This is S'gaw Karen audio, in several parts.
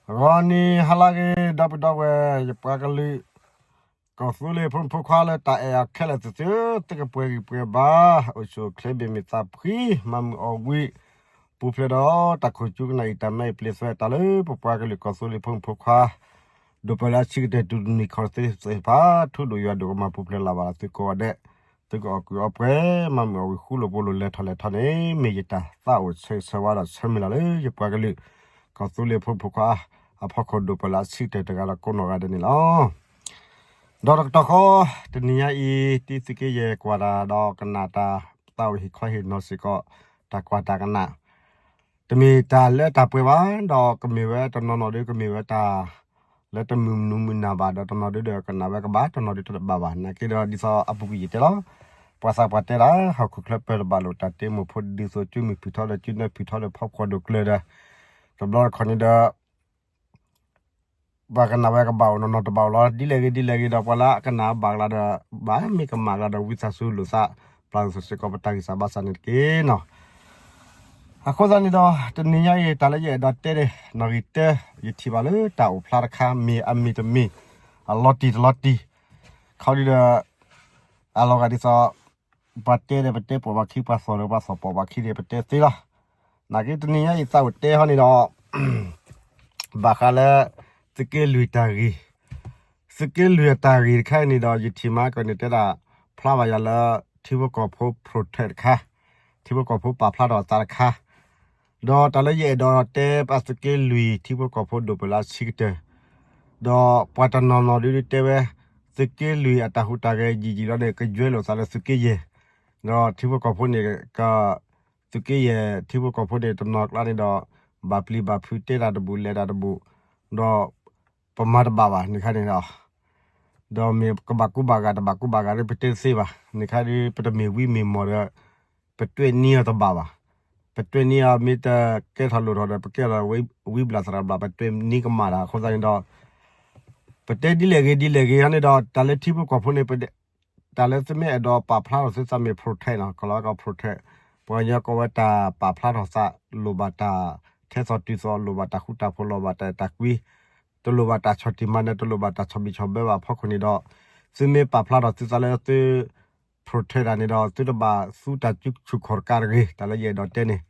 ဂီၤနံၤဟါလၢအဂ့ၤ ဒီပုၢ်ဒီဝဲၢ် ယပှၤကလုာ် ကီၢ်သူလ့ၤဖိမုၣ်ဖိခွါလၢတၢ်အဲၣ်အီၤခဲလၢာ်သ့ၣ်သု, သုကပှဲၤဂံၢ်ပှဲၤဘါ, အိၣ်ဆူၣ်အိၣ်ချ့ဘၣ်မုာ်သးဖှံ, မၤမုာ်အီၣ်ဝံၤ, ပူၤဖျဲးဒီးတၢ်ခိၣ်ကၠူကနၣ်အံၤ တၢ်မၤအံၤပျ့ၤသွဲတၢ်လၢပပှၤကလုာ်ကီၢ်သူလ့ၤဖိမုၣ်ဖိခွါ ဒိၣ်ပၢလၢအဆံးကတၢၢ် တုၤနံၤခီၣ်သ့ၣ်တဖၣ် ထူဒိၣ်ယွၤဒိၣ်ကမၣ် ပူၤဖျဲးလၢ်ဘၣ်ဒီးသုကိးဂၤဒဲး, သုကအီၣ်ကုၢ်အီပှဲၤ မၤမုာ်အီၣ်ဝံၤ ဃူလိာ်ဖိးလိာ် လဲၤထီၣ်လဲၤထီန့ၣ် မ့ၢ်ယတၢ်သးအိၣ်ဆၢဂ့ၤဆၢဝါဒီးဆၢမုၢ်လၢ်လၢယပှၤကလုာ် ကီၢ်သူလ့ၤဖိမုၣ်ဖိခွါ အဖီခိၣ် ဒိၣ်ပၢလၢအဆံးကတၢၢ်တဂၤဒီးကိးနီၢ်ဂၤဒဲးန့ၣ်လီၤ. ဒီးတကတီၢ်ဃီ တနံၤညါအံၤ တံသုးက့ယဲၢ်ကွၢ်တၢ်ဒီးကနၣ်တၢ် သးအိၣ်ဟ့ၣ်ခီဟ့ၣ်နီၤစ့ၢ်ကီး တၢ်ကွၢ်တၢ်ကနၣ် တမ့ၢ်တၢ်လၢတၢ်ပှဲၤဘၣ်, ဒီးကမ့ၢ်ဝဲတနီၤနီၤဒီး ကမ့ၢ်ဝဲတၢ်လၢတမုာ်မနုၤမုာ်နၢ်ဘၣ်, ဒီးတနီၤဒီးကနၣ်ဝဲကဘၣ်, တနီၤဒီးတဘၣ်ဘၣ်. နာ်က့ဒီးဒ်သိးအပူၤကွံာ်ယတဲလီၤ, ပှၤသးပှၢ်တဲဒၣ် ဟီၣ်ခိၣ်ချၢပၢၢ်တဘၣ်လိာ် တၢ်တ့မိၢ်ဖိ ဒ်သိးကၠူမုၢ်ဖုၣ်ထီဒီး ကၠူနၢဖုၣ်ထီဒီး ဖီခိၣ်ဒိၣ်ကျၢၤဒီး တဘျီတခီၣ်န့ၣ်ဒီး ပှၤကနၣ်ဝဲကဘၣ်အိၣ်နီၢ်နီၢ်တဘၣ်အိၣ်လီၤ. ဒ်လဲၣ်ဂ့ၤဒ်လဲၣ်ဂ့ၤဒီး ပှၤလၢအကနၣ်ဘၣ်ကလၤဒီး ဘၣ်မ့ၢ်ကမၣ်ကလၤဒီး ဝံသးစူၤလိာ်သး ပျၢ်စ့ၢ်ကီးပတၢ်ဂံၢ်စၢ်ဘါစၢ်န့ၣ်တက့ၢ်နီၤ. အဃိသတးန့ၣ်ဒီး တနံၤညါအံၤ တၢ်လၢယအဲၣ်ဒိးတဲန့ၣ် နီၣ်ဂံၢ်တၢ ယထံၣ်ဘၣ်လၢတၢ်အိၣ်ဖျါတခါ မ့ၢ်အမ့ၢ်တမ့ၢ် အလီၤတံၢ်တလီၤတံၢ် ခီဒုဒီး အလီၤဂာ်ဒ်သိး ပှၤတဲဒီးပတဲပိာ်ပှၤခံ, ပှၤသီၣ်ဒီးပှၤသီၣ်ပိာ်ပှၤခံန့ၣ် ပတဲသ့လီၤ. နာ်က့တနံၤညါအံၤသးအိၣ်တဲဟီန့ၣ်ဒီး ဘၣ်ဃးလၢ သုးက့လွံၢ်တၢ်ဂ့ၢ်, သုးက့လွံၢ်အတၢ်ဂ့ၢ်တခါအံၤန့ၣ်ဒီး ယထံၣ်မၤကီၢ်န့ၣ်တဲဒၣ် ဖျါဘၣ်ယၤလၢ ထံဖိကီၢ်ဖိ protest တခါ, ထံဖိကီၢ်ဖိပာ်ဖျါထီၣ်အသးတခါ, ဒီးတၢ်လၢယအဲၣ်ဒိးတဲပှၤသုးက့လွံၢ် ထံဖိကီၢ်ဖိဒိၣ်ပၢလၢအဆံးကတၢၢ်, ဒီးပှၤတနီၤနီၤဒုးတဲဝဲ သုးက့လွံၢ်အတၢ်ဟူးတၢ်ဂဲၤယံာ်ယံာ်လီၤန့ၣ် ကယွဲလိာ်သးလၢသုးက့ယဲၢ်, ဒီးထံဖိကီၢ်ဖိန့ၣ် က သုးက့ယဲၢ် ထံဖိကီၢ်ဖိန့ၣ် တနီၤကျါန့ၣ်ဒီး ဘၣ်ပျံၤဘၣ်ဖုးတဲတၢ်တဘူၣ် လဲၤတၢ်တဘူၣ်, ဒီးပမၤတဘၣ်ဘၣ်န့ၣ်ခါန့ၣ်ဒီး ဒီးမ့ၢ်ကဘၣ်ကူဘၣ်ဂာ်တဘၣ်ကူဘၣ်ဂာ်ဒီး ပတဲတသ့ဘၣ်န့ၣ်ခါဒီး ပတမ့ၢ်ဝံမ့ၢ်မီၢ်ဒီး ပတွဲၢ်နံၤအီၤတဘၣ်ဘၣ်. ပတွဲၢ်နံၤအီၤမ့ၢ်တကဲထီၣ်လိၣ်ထီၣ်ဒီး ပကဲထီၣ်ဝံဘျၣ်သရၣ်ဘျၣ် ပတွဲၢ်နံၤကမၣ်တၢ်အဃိသတးန့ၣ်ဒီး ပတဲဒ်လဲၣ်ဂ့ၤဒ်လဲၣ်ဂ့ၤဟီန့ၣ်ဒီး တၢ်လၢထံဖိကီၢ်ဖိန့ၣ် တၢ်လၢသုမ့ၢ်အဲၣ်ဒိးပာ်ဖျါထီၣ်သုသးမ့ၢ် protest နီၤ ကလီၤကီး protest ပှၤကညီကိးဝဲတၢ်ပာ်ဖျါထီၣ်သး လိၣ်ဘၣ်တၢ်ထဲသိးတုၤသိး လိၣ်ဘၣ်တၢ်ဃူတၢ်ဖိး လိၣ်ဘၣ်တၢ်အဲၣ်တၢ်ကွံ တလိၣ်ဘၣ်တၢ်ဆီၣ်တံၢ်မၤနၢၤ တလိၣ်ဘၣ်တၢ်ဆီၣ်ဘံၣ်ဆီၣ်ဘၢဘၣ်အဖီခိၣ်န့ၣ်ဒီး သုမ့ၢ်ပာ်ဖျါထီၣ်သုသးလၢသု protest တၢ်န့ၣ်ဒီး သုတဘၣ်သူတၢ်စုဆူၣ်ခီၣ်တကးတဂ့ၤ တၢ်လၢယအဲၣ်ဒိးတဲန့ၣ်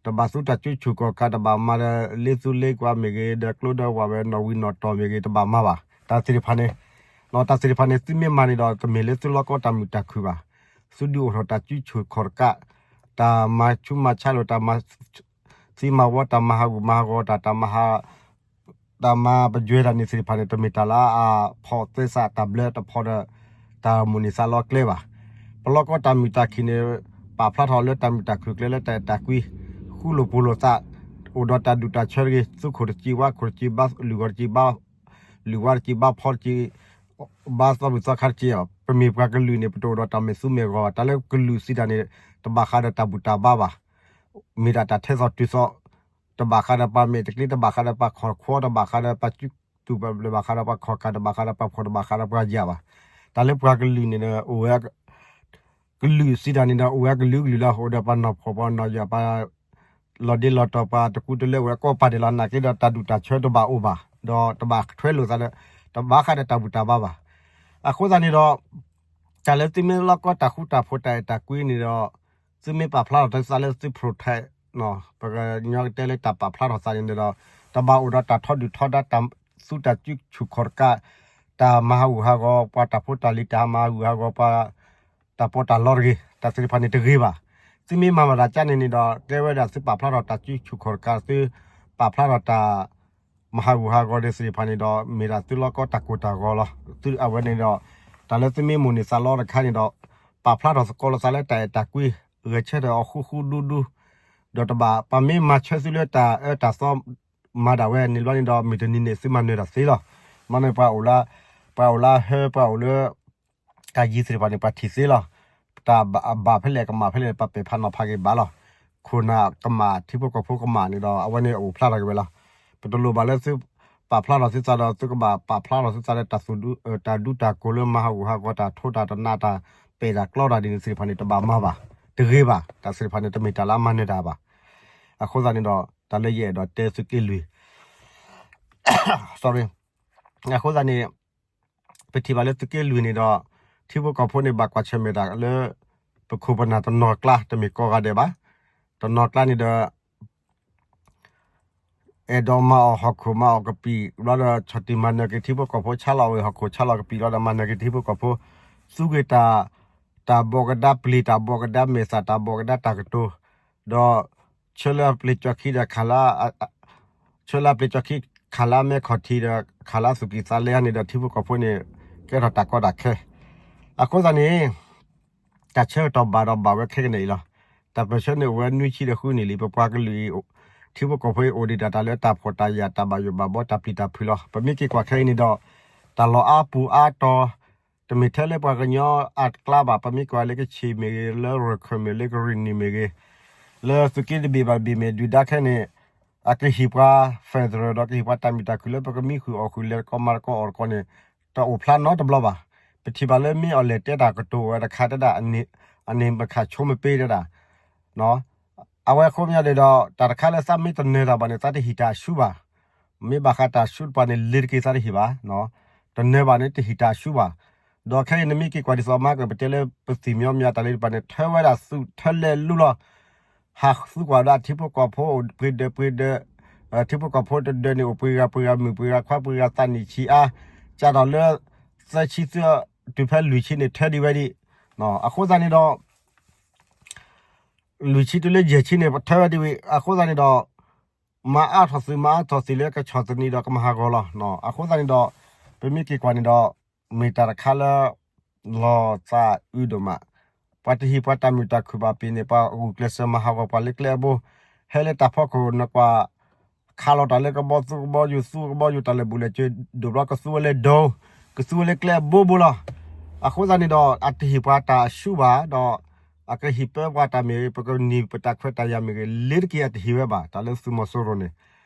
တဘၣ်သူတၢ်စုဆူၣ်ခီၣ်တကး တဘၣ်မၤဒီးလ့သူလ့ကွၢ်မ့ၢ်ဂ့ၤ ဒီးကျိဒီးဝၣ်ဝဲနီၣ်ဝံၤနီၣ်တီၢ်မ့ၢ်ဂ့ၤ တဘၣ်မၤဘၣ် တၢ်သ့ၣ်တဖၣ်န့ၣ် တၢ်သ့ၣ်တဖၣ်န့ၣ် သုမ့ၢ်မၤန့ၣ်ဒီး တမ့ၢ်လၢသုလီၢ်ကီတၢ်မုာ်တၢ်ခုၣ်ဘၣ်. သုဒုးအိၣ်ထီၣ်တၢ်စုဆူၣ်ခီၣ်တကး တၢ်မၤဆူးမၤဆါလိာ် တၢ်မၤသံမၤဝီ တၢ်မၤဟးဂူာ်မၤဟးဂီၤတၢ် တၢ်မၤ တၢ်မၤပယွဲတၢ်န့ၣ်သ့ၣ်တဖၣ်န့ၣ် တမ့ၢ်တၢ်လၢအဖီၣ်သဲစးတၢ်ဘျၢတဖီဒီး တၢ်မိၣ်န့ၢ်သးလီကျဲဘၣ်. ပလီၢ်ကီတၢ်မုာ်တၢ်ခုၣ်န့ၣ် ပာ်ဖျါထီၣ်လၢတၢ်မုာ်တၢ်ခုၣ်ကျဲလၢတၢ်အဲၣ်တၢ်ကွံ ဃူလိာ်ဖိးလိာ်သး အိၣ်ဒီးတၢ်ဒူၣ်တၢ်ဆၢတဂ့ၤ သူခိၣ်တကံးဝၣ်ခိၣ်တကံး ဘါလုၢ်ဂီၤတကံး ဘါ လုၢ်ဝါတကံး ဘါဖီတကံး ဘါသီဘူၣ်သီခါတကံးအီၤ ပမ့ၢ်ပှၤကလုာ်န့ၣ် ပတအိၣ်ဒီးတၢ်မဲာ်သူမဲာ်ဂီၤဘၣ်. တၢ်လၢကလုာ်စံးတၢ်န့ၣ် တဘၣ်ဃးဒီးတၢ်ဘူၣ်တၢ်ဘါဘၣ်. မ့ၢ်ဒၣ်တၢ်ထဲသိးတုၤသိး တဘၣ်ဃးဒီးပှၤမဲာ်တကျ့ တဘၣ်ဃးဒီးပှၤခီၣ်ခွီ တဘၣ်ဃးဒီးပှၤစုတူာ် တဘၣ်ဃးဒီးပှၤခီၣ်ကၢ် တဘၣ်ဃးဒီးပှၤဖှီၣ် တဘၣ်ဃးဒီးပှၤယာ်ဘၣ်. တၢ်လၢပှၤကလုာ်န့ၣ်ဒီး အိၣ်ဝဲ ကလုာ်စံးတၢ်န့ၣ်ဒီး အိၣ်ဝဲကလုာ်ကလုာ်လီၤ. အိၣ်ဒီးပှၤနီၢ်ဖှီၣ်ပှၤနီၢ်ယာ် ပှၤလီၤဒ့လီၤတီၤ ပှၤတကူတလၢ အိၣ်ဝဲကိးပၤဒဲးလီၤ. နာ်က့ဒီးတၢ်ဒူၣ်တၢ်ဆၢတဘၣ်အိၣ်ဘၣ် ဒီးတဘၣ်ထွဲလိာ်သးဒီး တဘၣ်ဃးဒီးတၢ်ဘူၣ်တၢ်ဘါဘၣ်. အဃိသတးန့ၣ်ဒီး တၢ်လၢသုမ့ၢ်လီၢ်ကီတၢ်ဃူတၢ်ဖိးတၢ်အဲၣ်တၢ်ကွံန့ၣ်ဒီး သုမ့ၢ်ပာ်ဖျါထီၣ်သုသးလၢသု protest ပှၤကညီကတဲလၢတၢ်ပာ်ဖျါထီၣ်သးန့ၣ်ဒီး တဘၣ်အိၣ်ဒီးတၢ်ထီဒုၣ်ထီဒါ တၢ်သူတၢ်စုဆူၣ်ခီၣ်တကး တၢ်မၤဟးဂူာ်ဟးဂီၤ ပှၤတၢ်ဖိတၢ်လံၤ တၢ်မၤဟးဂူာ်ဟးဂီၤပှၤ တၢ်ပီးတၢ်လီတဂ့ၤ တၢ်သ့ၣ်တဖၣ်န့ၣ်တဂ့ၤဘၣ်. သုမ့ၢ်မၤဘၣ်တၢ်ကါန့ၣ်န့ၣ်ဒီး တဲဝဲဒၣ်သုပာ်ဖျါထီၣ်တၢ်စုဆူၣ်ခီၣ်တကး သုပာ်ဖျါထီၣ်တၢ် မၤဟးဂူာ်ဟးဂီၤဒၣ်သ့ၣ်တဖၣ်န့ၣ်ဒီး မ့ၢ်ဒၣ်သုလီၢ်ကီတၢ်ကိၢ်တၢ်ဂီၤလီၤ. သုအဝဲန့ၣ်ဒီး တၢ်လၢသုမ့ၢ်မိၣ်န့ၢ်သးလီတခါန့ၣ်ဒီး ပာ်ဖျါထီၣ်သကိးလိာ်သးလၢတၢ်အဲၣ်တၢ်ကွံ ဂဲၤဆၢထၢၣ်အီၤဃူဃူဒူဒူ ဒီးတဘၣ် ပှၤမ့ၢ်မၤဆၢသုလၢတၢ်အၢတၢ်သီ မၤဒၣ်ဝဲန့ၣ်ဘျီန့ၣ်ဒီး မုၢ်တနံၤန့ၣ် သုမၤနၢၤတၢ်သ့လီၤ. မ့ၢ်န့ၣ်ပှၤအိၣ်လၢ ပှၤအိၣ်လၢဟၢ ပှၤအိၣ်လၢ တၢ်ယံၤသ့ၣ်တဖၣ်န့ၣ် ပှၤထံၣ်သ့လီၤ. တၢ်ဘၣ်ဖဲလဲၣ်ကမၣ်ဖဲလဲၣ်န့ၣ် ပှၤပဲာ်ဖးနီၤဖးက့ၤဘၣ်လီၤ. ခိၣ်နၢ်ကမၣ် ထံဖိကီၢ်ဖိကမၣ်န့ၣ်ဒီး အဝဲန့ၣ်အိၣ်ဖျါထီၣ်က့ၤဝဲလီၤ. ပတလိၣ်ဘၣ်လၢသုပာ်ဖျါထီၣ်သုသးဒီး သုကဘၣ်ပာ်ဖျါထီၣ်သုသးလၢတၢ်သူၣ်ဒူ တၢ်ဒူတၢ်ကိၤလၢမၤဟးဂူာ်ဟးဂီၤတၢ်ထိးတၢ်တနးတၢ်ပဲာ်တၢ်ကျီတၢ်ဒ်န့ၣ်သ့ၣ်တဖၣ်န့ၣ် တဘၣ်မၤဘၣ်. တဂ့ၤဘၣ်. တၢ်သ့ၣ်တဖၣ်န့ၣ် တမ့ၢ်တၢ်လၢအမၤနၢၤတၢ်ဘၣ်. အဃိသတးန့ၣ်ဒီး တၢ်လၢယအဲၣ်ဒိးတဲသုးက့လွံၢ် sorry, အဃိသတးန့ၣ် ပထံၣ်ဘၣ်လၢသုးက့လွံၢ်န့ၣ်ဒီး ထံဖိကီၢ်ဖိန့ၣ် ဘၣ်ကွၢ်ဆၢၣ်မဲာ်တၢ်လၢ ပခိၣ်ပနၢ်တနီၤကျါ တမ့ၢ်ကိးဂၤဒဲးဘၣ်, တနီၤကျါန့ၣ်ဒီး အဲၣ်ဒိးမၤအီၣ်ဟီၣ်ခိၣ်မၤအီၣ်ကပံာ်ဘျီဒီး ဆီၣ်တံၢ်မၤနၢၤက့ၤထံဖိကီၢ်ဖိ ဆါလီၤဝဲဟီၣ်ခိၣ်ဆါလီၤကပံာ်လီၤဒီး မၤနၢၤက့ၤထံဖိကီၢ်ဖိ, သူက့ၤတၢ်, တၢ်ဘိးကဒါပျ့ၤ တၢ်ဘိးကဒါမဲာ်သၣ် တၢ်ဘိးကဒါတၢ်ကတိၤ, ဒီး ဆၢလၢအပျ့ၤကၠီခံဒီးခးလၢ ဆၢလၢအပျ့ၤကၠီခံ ခးလၢအမဲခီၣ်ထံးဒီး ခးလၢအသူၣ်ကံၢ်သးလဲန့ၣ်ဒီး ထံဖိကီၢ်ဖိန့ၣ် ကဲထီၣ်တၢ်ကီတၢ်ခဲ, အဃိသတးန့ၣ် တၢ်ဆၢကတီၢ်ဘၣ်ဒီးဘၣ်ဝဲခဲကနံၣ်အံၤလီၤ. တၢ်ပၢၢ်ဆၢန့ၣ်အိၣ်ဝဲနွံဆံဒီးဃုနံၣ်လံ ပပှၤကလုာ်အံၤ ထံဖိကီၢ်ဖိအံၤအိၣ်ဒံးတၢ်တၢ်လၢတၢ်ဖှီၣ်တၢ်ယာ်တၢ်ဘၣ်ယိၣ်ဘၣ်ဘီတၢ်ပျံၤတၢ်ဖုးလီၤ. ပမ့ၢ်က့ၤကွၢ်ခဲအံၤန့ၣ်ဒီး တၢ်လီၢ်အါပူၤအါတီၤ တမ့ၢ်ထဲလၢပှၤကညီအကျါဘၣ် ပမ့ၢ်ကွၢ်လၢကချ့ၣ်မ့ၢ်ဂ့ၤ လၢရခၢၣ်မ့ၢ် လၢကရံၣ်နံၣ်မ့ၢ်ဂ့ၤ လၢသုးက့တဘ့ၣ်ဘၣ်တဘ့ၣ်မ့ၢ်ဒုၣ်ဒါခဲန့ၣ် အကဟ့ၣ်ပှၤ federal ဒီးကဟ့ၣ်ပှၤတၢ်မုာ်တၢ်ခုၣ်လၢပကမံဃုာ်အီၣ်ဃုာ် လဲၤတကီမၤတကီအီၣ်တကီန့ၣ် တအိၣ်ဖျါနီတဘျီဘၣ်. ပထံၣ်ဘၣ်လၢမ့ၢ်အီၤလဲၤတဲတၢ်ကတိၤဝဲတခါတဲဒၣ် အန့ၣ်မခါဆိမ့ၢ်ပ့တဲဒၣ် အဝဲအဃိမ့ၢ်ဒ်ဒီး တၢ်တခါလၢသးမ့ၢ်တနၢၤတၢ်ဘၣ်န့ၣ် သးတဟံၣ်တၢ်အဆူဘၣ်. မ့ၢ်ဘၣ်ဃးတၢ်ဆူတပၤန့ၣ် လ့ၤတက့ၤသးတဟံၣ်ဘၣ်, တနၢၤဘၣ်န့ၣ်တဟံၣ်တၢ်အဆူဘၣ်. ဒီးခဲအံၤနမ့ၢ်က့ၤကွၢ်ဒ်သိးမၤကပတဲလၢပသံၣ်မညီမညီတၢ်လံတပၤန့ၣ် ထၢဝဲဒၣ်သုးထၢလဲၤလူလီၤ. ဟးသူကွၢ်ဒၣ်ထံဖိကီၢ်ဖိအိၣ်ပှ့ၤဒၢးပှ့ၤဒၢး, ထံဖိကီၢ်ဖိတဒၢးန့ၣ်အိၣ်ပှ့ၤဂၤပှ့ၤဂၤမုၣ်ပှ့ၤဂၤခွါပှ့ၤဂၤသးနံၣ်ဆံးအါ, ကၢ်ထီၣ်လၢ သၢဆံသၢတုၤဖဲလွံၢ်ဆံန့ၣ် ထၢဒံးဝဲဒံး. အဃိသတးန့ၣ်ဒီး လွံၢ်ဆံတုၤလၢယဲၢ်ဆံန့ၣ် ထၢဝဲဒံးဝံၤ အဃိသတးန့ၣ်ဒီး မၤအါထီၣ်သုးမၤအါထီၣ်သုးလၢကဆီၣ်သနံးဒီးကမၤဟးဂီၤလီၤ. အဃိသတးန့ၣ်ဒီး ပမ့ၢ်က့ၤကွၢ်န့ၣ်ဒီး မ့ၢ်တၢ်တခါလၢ လီၤသးအုးဒိၣ်မး, ပှၤတဟ့ၣ်ပှၤတၢ်မုာ်တၢ်ခုၣ်ဘၣ်ပ့ၤန့ၣ် ပှၤဂုာ်ကျဲးစၢးမၤဟးဂီၤပှၤလၢကျဲအဘိ, ဟဲလၢတၢ်ဖီခိၣ်နကွၢ် ခးလီၤတၢ်လၢကဘီသူကဘီယူၤသူကဘီယူၤ တၢ်လၢာ်ဘူၣ်လၢာ်စ့ၤဒိၣ်ဘျီ ကသူဝဲလၢဒိ, ကသူဝဲလၢကျဲအဘိဘိလီၤ. အဃိသတးန့ၣ်ဒီး အတဟ့ၣ်ပှၤတၢ်အဆူဘၣ်ဒီး အကဟ့ၣ်ပၢပှၤတၢ်မ့ၢ်ဂ့ၤ ပကန့ၢ်ပတၢ်ခွဲးတၢ်ယာ်မ့ၢ်ဂ့ၤ လ့ၤတက့ၤအတဟ့ၣ်ဝဲဘၣ် တၢ်လၢသုးမီၤစိရိၤန့ၣ်.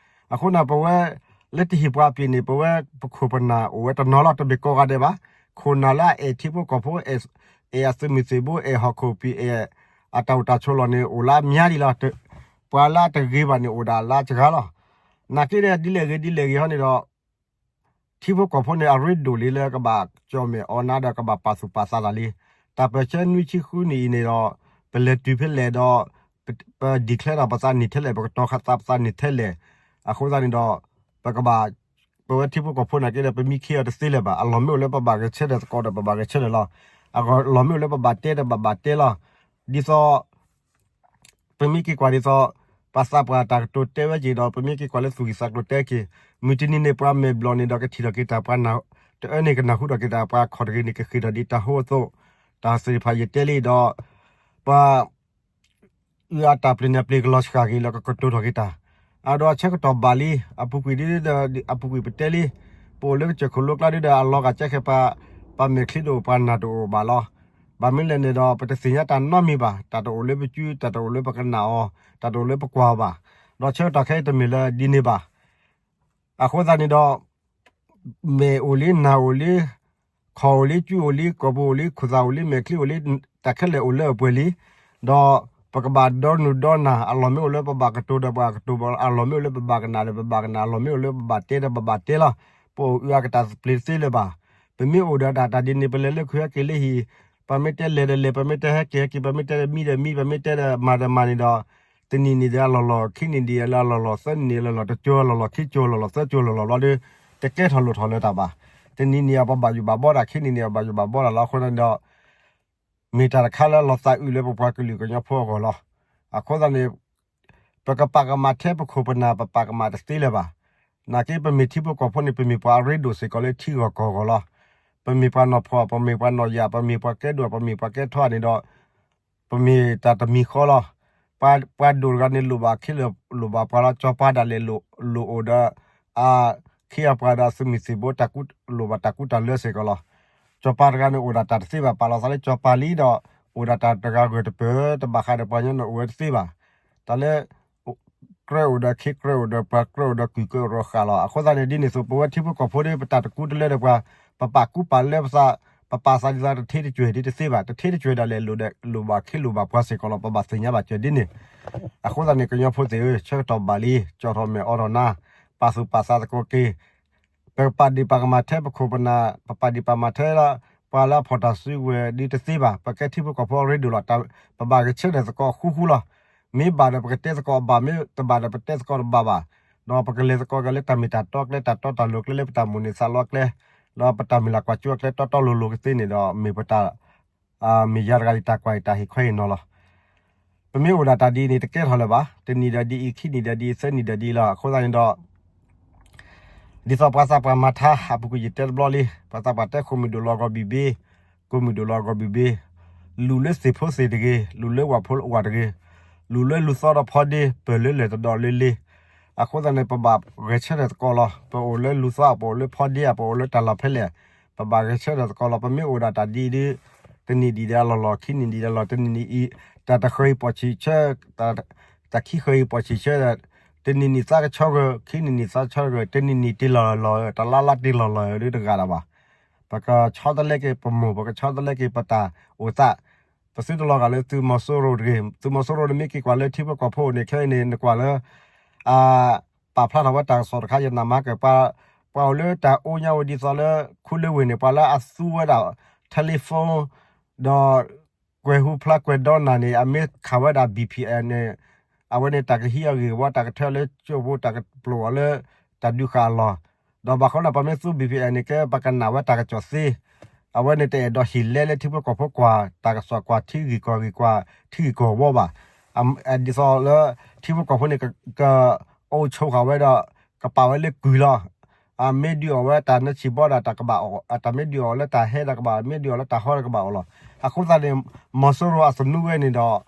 အဃိန့ၣ် ပဝဲလၢတဟ့ၣ်ပှၤအပ့ၤန့ၣ် ပဝဲပခိၣ်ပနၢ်အိၣ်ဝဲတနီၤလီၤ တမ့ၢ်ကိးဂၤဒဲးဘၣ်. ခိၣ်နၢ်လၢအအဲၣ်ထံဖိကီၢ်ဖိ အဲၣ်အသုးမုၢ်သံၣ်ဘိ အဲၣ်ဟီၣ်ခိၣ်ပံၤ အဲၣ်အတၢ်အိၣ်တၢ်ဆိးလီၢ်န့ၣ် အိၣ်လၢအများလံလီၤ. ပှၤလၢအတဂ့ၤဘၣ်န့ၣ် အိၣ်ဒၣ်လၢအစှၤလီၤ. နာ်က့ဒီး ဒ်လဲၣ်ဂ့ၤဒ်လဲၣ်ဂ့ၤဟီန့ၣ်ဒီး ထံဖိကီၢ်ဖိန့ၣ် အရ့ဒိၣ်လံလၢကဘၣ်ကၠီၣ်မဲာ်အီၣ်နါဒီးကဘၣ်ပာ်သူၣ်ပာ်သးတၢ်လံ. တၢ်ပၢၢ်ဆၢနွံဆံဃုနံၣ်အံၤန့ၣ်ဒီး ပလဲၤတုၤဖဲလဲၣ်ဒီး ပ declare ဒီးပသးန့ၢ်ထဲလဲၣ် ပကတီၤခးသးပသးန့ၢ်ထဲလဲၣ်. အဃိသတးန့ၣ်ဒီး ပကဘၣ် ပဝဲထံဖိကီၢ်ဖိနာ်က့ဒီး ပမံခ့အီၤတသ့လၢၤဘၣ်. အလီၢ်မ့ၢ်အိၣ်လၢပဘၣ်ဂဲၤဆၢထၢၣ်သကိးဒီး ပဘၣ်ဂဲၤဆၢထၢၣ်လီၤ. အလီၢ်မ့ၢ်အိၣ်လၢပဘၣ်တဲဒီး ပဘၣ်တဲလီၤ. ဒ်သိး ပမ့ၢ်က့ၤကွၢ်ဒ်သိး ပှၤသးပှၢ်တၢ်ကတိၤတဲဝဲက့ၤဒီး ပမ့ၢ်က့ၤကွၢ်လၢသူၣ်ဂံၢ်သးကျိၤတဲက့ၤ, မုၢ်တနံၤန့ၣ် ပှၤမဲာ်ဘျီၣ်န့ၣ်ဒီး ကထံၣ်ထီၣ်က့ၤတၢ်ပှၤ တအၢန့ၣ်ကနၢ်ဟူထီၣ်က့ၤတၢ်ပှၤ ခီၣ်တဂ့ၤန့ၣ် ကဃ့ၢ်ထီၣ်ဒ်တၢ်ဟိအသိး, တၢ်သ့ၣ်တဖၣ်ယတဲလံဒီး ပှၤ အုၣ်အတၢ်ပျ့ၤန့ၣ် အပျ့ၤကလီၤစှၤက့ၤလၢကကတိၤထီၣ်က့ၤတၢ်, အဒိးအဆၢကတီၢ်ဘၣ်လံ, အပူၤကွံာ်ဒ်ဒီး အပူၤကွံာ်ပတဲလံ, ပအိၣ်လၢကစၢၢ်ခိၣ်လိကျါဒ်ဒီး အလီၤဂာ်ကဲခဲပှၤ, ပှၤမဲာ်ချံတအိၣ်ပှၤနၢ်တအိၣ်ဘၣ်လီၤ. ဘၣ်မနုၤလဲၣ်န့ၣ်ဒီး ပတသ့ၣ်ညါတၢ်နီတမံၤဘၣ်, တၢ်တအိၣ်လၢပစု, တၢ်တအိၣ်လၢပကနၣ်အီၤ, တၢ်တအိၣ်လၢပကွၢ်အီၤဘၣ်, ဒီးဆၢကတီၢ်ခဲအံၤတမ့ၢ်လၢဒ်န့ၣ်ဘၣ်. အဃိသတးန့ၣ်ဒီး မဲာ်အိၣ်လံ, နၢ်အိၣ်လံ, ခီၣ်အိၣ်လံ, စုအိၣ်လံ, ကိာ်ပူၤအိၣ်လံ, ခိၣ်သၣ်အိၣ်လံ, မဲာ်ချံအိၣ်လံ, တၢ်ခဲလၢာ်အိၣ်လၢအပှဲၤလံ, ဒီးပကဘၣ်ဒီနုၢ်ဒီနၢ်, အလီၢ်မ့ၢ်အိၣ်လၢပဘၣ်ကတိၤဒီးပှၤကတိၤ, အလီၢ်မ့ၢ်အိၣ်လၢပဘၣ်ကနၣ်ဒီးပဘၣ်ကနၣ်, အလီၢ်မ့ၢ်အိၣ်လၢပဘၣ်တဲဒီးပဘၣ်တဲလီၤ. ပအိၣ်အုၣ်အကတၢၢ်ပျ့ၤတသ့လၢၤဘၣ်. ပမ့ၢ်အိၣ်ဒီးတၢ်တၢ်ဒ်န့ၣ် ပလဲၤလၢခုဟဲက့ၤလၢဟံၣ်, ပမ့ၢ်တဲလဲၤဒီးလဲၤ, ပမ့ၢ်တဲဟဲက့ၤဟဲက့ၤ, ပမ့ၢ်တဲမံဒီးမံ, ပမ့ၢ်တဲမၤဒီးမၤန့ၣ်ဒီး တနံၣ်န့ၣ်ဒီးအလီၢ်လီၢ်, ခံနံၣ်န့ၣ်လၢအလီၢ်လီၢ်, သၢနံၣ်န့ၣ်လၢအလီၢ်လီၢ်, တကၠိၤလီၢ်လီၢ်, ခံကၠိၤလီၢ်လီၢ်, တကဲထီၣ်လိၣ်ထီၣ်လၢၤတၢ်ဘၣ်. တနံၣ်န့ၣ်အပဘၣ်ယိၣ်ဘၣ်ဘီတၢ်, ခံနံၣ်န့ၣ်အဘၣ်ယိၣ်ဘၣ်ဘီတၢ်လီၤ. အဃိသတးန့ၣ်ဒီး မ့ၢ်တၢ်တခါလၢအလီၤသးအုးလၢပပှၤကလုာ်ကညီဖိအဂီၢ်လီၤ. အဃိသတးန့ၣ် ပကပာ်ကမၣ်ထဲပခိၣ်ပနၢ် ပပာ်ကမၣ်တသ့လၢၤဘၣ်. နာ်က့ပမ့ၢ်ထံဖိကီၢ်ဖိန့ၣ် ပမ့ၢ်ပှၤအရ့ဒိၣ်စ့ၢ်ကီးလၢထံဂီၢ်ကီၢ်ဂီၢ်လီၤ. ပမ့ၢ်ပှၤနီၢ်ဖှီၣ်, ပမ့ၢ်ပှၤနီၢ်ယၢ်, ပမ့ၢ်ပှၤကဲဒိၣ်, ပမ့ၢ်ပှၤကဲထီန့ၣ်ဒီး ပမ့ၢ်တၢ်တမံၤဃီလီၤ. ပှၤဒိၣ်တဂၤန့ၣ် လိၣ်ဘၣ်ခ့လိၣ်ဘၣ်ပှၤလီၤ. စီၤပၤဒၣ်လဲာ်လိၣ်အိၣ်ဒီး အခ့အပှၤဒီးအသုးမုၢ်သံၣ်ဘိ လိၣ်ဘၣ်တၢ်ကူတၢ်လၢစ့ၢ်ကီးလီၤ. စီၤပၤတဂၤန့ၣ် အိၣ်ဒၣ်တၢ်တသ့ဘၣ်, ပာ်လီၤသးလၢစီၤပၤလံဒီး အိၣ်ဒၣ်တၢ်တဂၤဂၢၢ်တပၢၢ် တဘၣ်ဃးဒီးပှၤကညီန့ၣ်အိၣ်ဝဲတသ့ဘၣ်. တၢ်လၢ ကြၢးအိၣ်ဒီးခ့ ကြၢးအိၣ်ဒီးပှၤ ကြၢးအိၣ်ဒီးကုၢ် ကြၢးအိၣ်ဒီးဃာ်လီၤ. အဃိသတးန့ၣ် ဒ်န့ၣ်အသိး ပဝဲထံဖိကီၢ်ဖိဒီး ပတၢ်တကူတလၢဒီးပှၤ, ပပာ်ကူပာ်လၢပသး, ပပာ်သးဒ်သိးတထ့တကွဲၢ်ဒ်တသ့ဘၣ်. တထ့တကွဲၢ်ဒၣ်လဲာ် လိၣ်ဘၣ်ခ့လိၣ်ဘၣ်ပှၤစ့ၢ်ကီးလီၤ. ပဘၣ်သ့ၣ်ညါဘၣ်စၢၤဒ်န့ၣ်. အဃိသတးန့ၣ် ကညီဖိသ့ၣ်ဧၢ, ဆၢကတီၢ်ဘၣ်လံ, ကၠီၣ်ထီၣ်မဲာ်အိးထီၣ်နါ, ပာ်သူၣ်ပာ်သးသကိးက့ၤ, ပပာ်ဒံးပာ်ကမၣ်ထဲပခိၣ်ပနၢ် ပပာ်ဒံးပာ်ကမၣ်ထဲလၢ ပှၤလၢအဖီၣ်တၢ်စုကဝဲၤဒ်တသ့ဘၣ်. ပကဲထံဖိကီၢ်ဖိအရ့ဒိၣ်လီၤ. ပဘၣ်ဂဲၤဆၢထၢၣ်သကိးဃူဃူလီၤ. မ့ၢ်ဘၣ်ဒီးပကတဲသကိးဘၣ်, မ့ၢ်တဘၣ်ဒီးပတဲသကိးတဘၣ်ဘၣ်. ဒီးပကလဲၤသကိးက့ၤလၢတၢ်မ့ၢ်တၢ်တီကျဲ တၢ်တီတၢ်လိၤကျဲ လၢပတၢ်မိၣ်န့ၢ်သးလီကျဲ, ဒီးပတၢ်မုၢ်လၢ်ကွၢ်စိအကျဲတီတီလိၤလိၤကသ့န့ၣ်ဒီး မ့ၢ်ပတၢ် မ့ၢ်ယၤတဂၤယတၢ်ကွၢ်ယတၢ်ဟ့ၣ်ခွဲးဟ့ၣ်နီၤလီၤ. ပမ့ၢ်အိၣ်ဒၣ်တၢ်ဒ်အံၤန့ၣ် တကဲထီၣ်လၢၤဘၣ်. တနံၣ်ဒီးဒ်အံၤ, ခံနံၣ်ဒီးဒ်အံၤ, သၢနံၣ်ဒီးဒ်အံၤလီၤ. အဃိသတးန့ၣ်ဒီး ဒ်သိးပှၤသးပှၢ်မၤထါ အပူၤကွံာ်ယတဲတဘျီလံ, ပှၤသးပှၢ်တဲ ဃိာ်မုၢ်ဒိၣ်လီၤဂီၤဘံၣ်ဘ့ၣ်, ဃိာ်မုၢ်ဒိၣ်လီၤဂီၤဘံၣ်ဘ့ၣ်, လူၤလၢသ့ၣ်ဖိသ့ၣ်တဂ့ၤ, လူၤလၢဝၣ်ဖိဝၣ်တဂ့ၤ, လူၤလၢလူၤသီဒီးဖီဒ့ ပၢၢ်လၢလၢၢ်တဒီးလ့လ့. အဃိသတးန့ၣ် ပဘၣ်ဂဲၤဆၢထၢၣ်သကိးလီၤ. ပအိၣ်လၢလူၤသီ ပအိၣ်လၢဖီဒ့ ပအိၣ်လၢတၢ်လီၢ်ဖဲလဲၣ်, ပဘၣ်ဂဲၤဆၢထၢၣ်သကိးလီၤ. ပမ့ၢ်အိၣ်ဒၣ်တၢ်ဒ်အံၤဒီး တနံၣ်ဒံးဒီးအလီၢ်လီၢ်, ခံနံၣ်ဒံးဒီးအလီၢ်, တနံၣ်နံၣ်အံၤ တၢ်တဃၢၤအံၤပိာ်ဆံးဆၢ, တၢ်ခံဃၢၤအံၤပိာ်ဆံးဆၢ, တနံၣ်နံၣ်သးကဆီဂၢၢ်, ခံနံၣ်နံၣ်သးဆီဂၢၢ်, တနံၣ်နံၣ်တ့ၢ်လီၢ်လီၢ်, တလါလါတ့ၢ်လီၢ်လီၢ်ဒ်တဂၤဒၣ်ဘၣ်. ပကဆီတလဲက့ၤပမိၢ်, ပကဆီတလဲက့ၤပတၢ်အိၣ်သး. ပသုတလီၤဂာ်လၢသုးမီၤစိရိၤတဂ့ၤ. သုးမီၤစိရိၤန့ၣ်မ့ၢ်က့ၤကွၢ်လၢထံဖိကီၢ်ဖိန့ၣ် ခဲအံၤန့ၣ် နကွၢ်လၢ အ ပာ်ဖျါထီၣ်ဝဲတၢ်ကစီၣ်တခါ ယနၢ်မၤကၢၢ် ပှၤအိၣ်လၢတၢ်အိၣ်ညါဝဲဒ်သိးလၢ ခူလၢဝ့ၢ်န့ၣ် ပှၤလၢအသူဝဲဒၣ် telephone ဒီး ကွဲၤဟူဖျါကွဲၤဒီနၢ်န့ၣ် အမ့ၢ်ခးဝဲဒၣ် BPN န့ၣ် အဝဲန့ၣ်တၢ်ကဟံးအဂ့ၢ်ဝီ တၢ်ကထၢလၢကၠိဖိ တၢ်ကပျိာ်အီၤလၢ တၢ်ဒုးဃာ်အလီၢ်, ဒီးဘၣ်ဃိဒီး ပမ့ၢ်သူ BPN န့ၣ် ကဲပကနၣ်ဝဲတၢ်ကစီၣ်သ့, အဝဲန့ၣ်တအဲၣ်ဒိးဟ့ၣ်လဲလၢထံဖိကီၢ်ဖိကွၢ် တၢ်ကစီၣ်ကွၢ်ထံဂ့ၢ်ကီၢ်ဂ့ၢ်ကွၢ်ထံဂ့ၢ်ကီၢ်ဝီဘၣ်. ဒ်သိးလၢ ထံဖိကီၢ်ဖိန့ၣ် က ကအိၣ်ဆိးဃာ်ဝဲဒီး ကပာ်ဝဲလၢကုၢ်လီၤ. အမ့ၢ်ဒုးအီၣ်ဝဲတၢ်နၢဆံၣ်ဘီဒၣ်တၢ်ကဘၣ်အီၣ်, တၢ်မ့ၢ်ဒုးအီၣ်လၢတၢ်ဟဲဒီးကဘၣ်, မ့ၢ်ဒုးအီၣ်လၢတၢ်ဟီဒီးကဘၣ်အီၣ်လီၤ. အဃိသတးန့ၣ် မီၤစိရိၤအသနူဝဲန့ၣ်ဒီး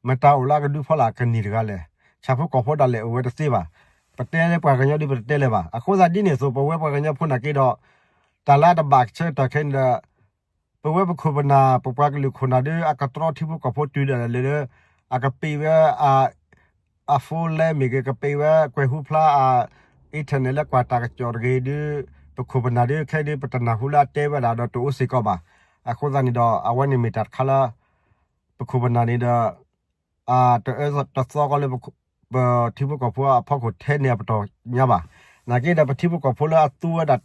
မတၤအိၣ်လၢအကဒုဖီလာ်ကနံၣ်တဂၤလဲၣ်. ဆၣ်ဖိကီၢ်ဖိဒၣ်လဲာ်အိၣ်ဝဲတသ့ဘၣ်. ပတဲလၢပှၤကညီဒ်ပတတဲလၢၤဘၣ်. အဃိသတးဒ်န့ၣ်အသိး ပဝဲပှၤကညီဖိနာ်က့ဒီး တၢ်လၢအတဘၣ်ဆၢကတီၢ်ခဲအံၤန့ၣ်ဒီး ပဝဲပခိၣ်ပနၢ် ပပှၤကလုာ်ခိၣ်နၢ်ဒီး အကတြီထံဖိကီၢ်ဖိတုၤဒၣ်လဲာ်လၢ အကပ့းဝဲ အ phone line မ့ၢ်ဂ့ၤ ကပ့းဝဲကွဲၤဟူဖျါအ internet လၢကွၢ်တၢ်ကစီၣ်တဂ့ၤဒီး ပခိၣ်ပနၢ်ဒီး ခဲအံၤဒီး ပတနၢ်ဟူလၢအတဲဝဲဒၣ်ဒီးတအိၣ်စ့ၢ်ကီးဘၣ်. အဃိသတးန့ၣ်ဒီး အဝဲန့ၣ်မ့ၢ်တၢ်တခါလၢ ပခိၣ်ပနၢ်န့ၣ်ဒီး တအၢတသီကီးလၢ ပထံဖိကီၢ်ဖိအဖီခိၣ်ထဲန့ၣ်အပတီၢ်ညါဘၣ်. နာ်က့ဒီး ပထံဖိကီၢ်ဖိလၢအသူဝဲဒၣ်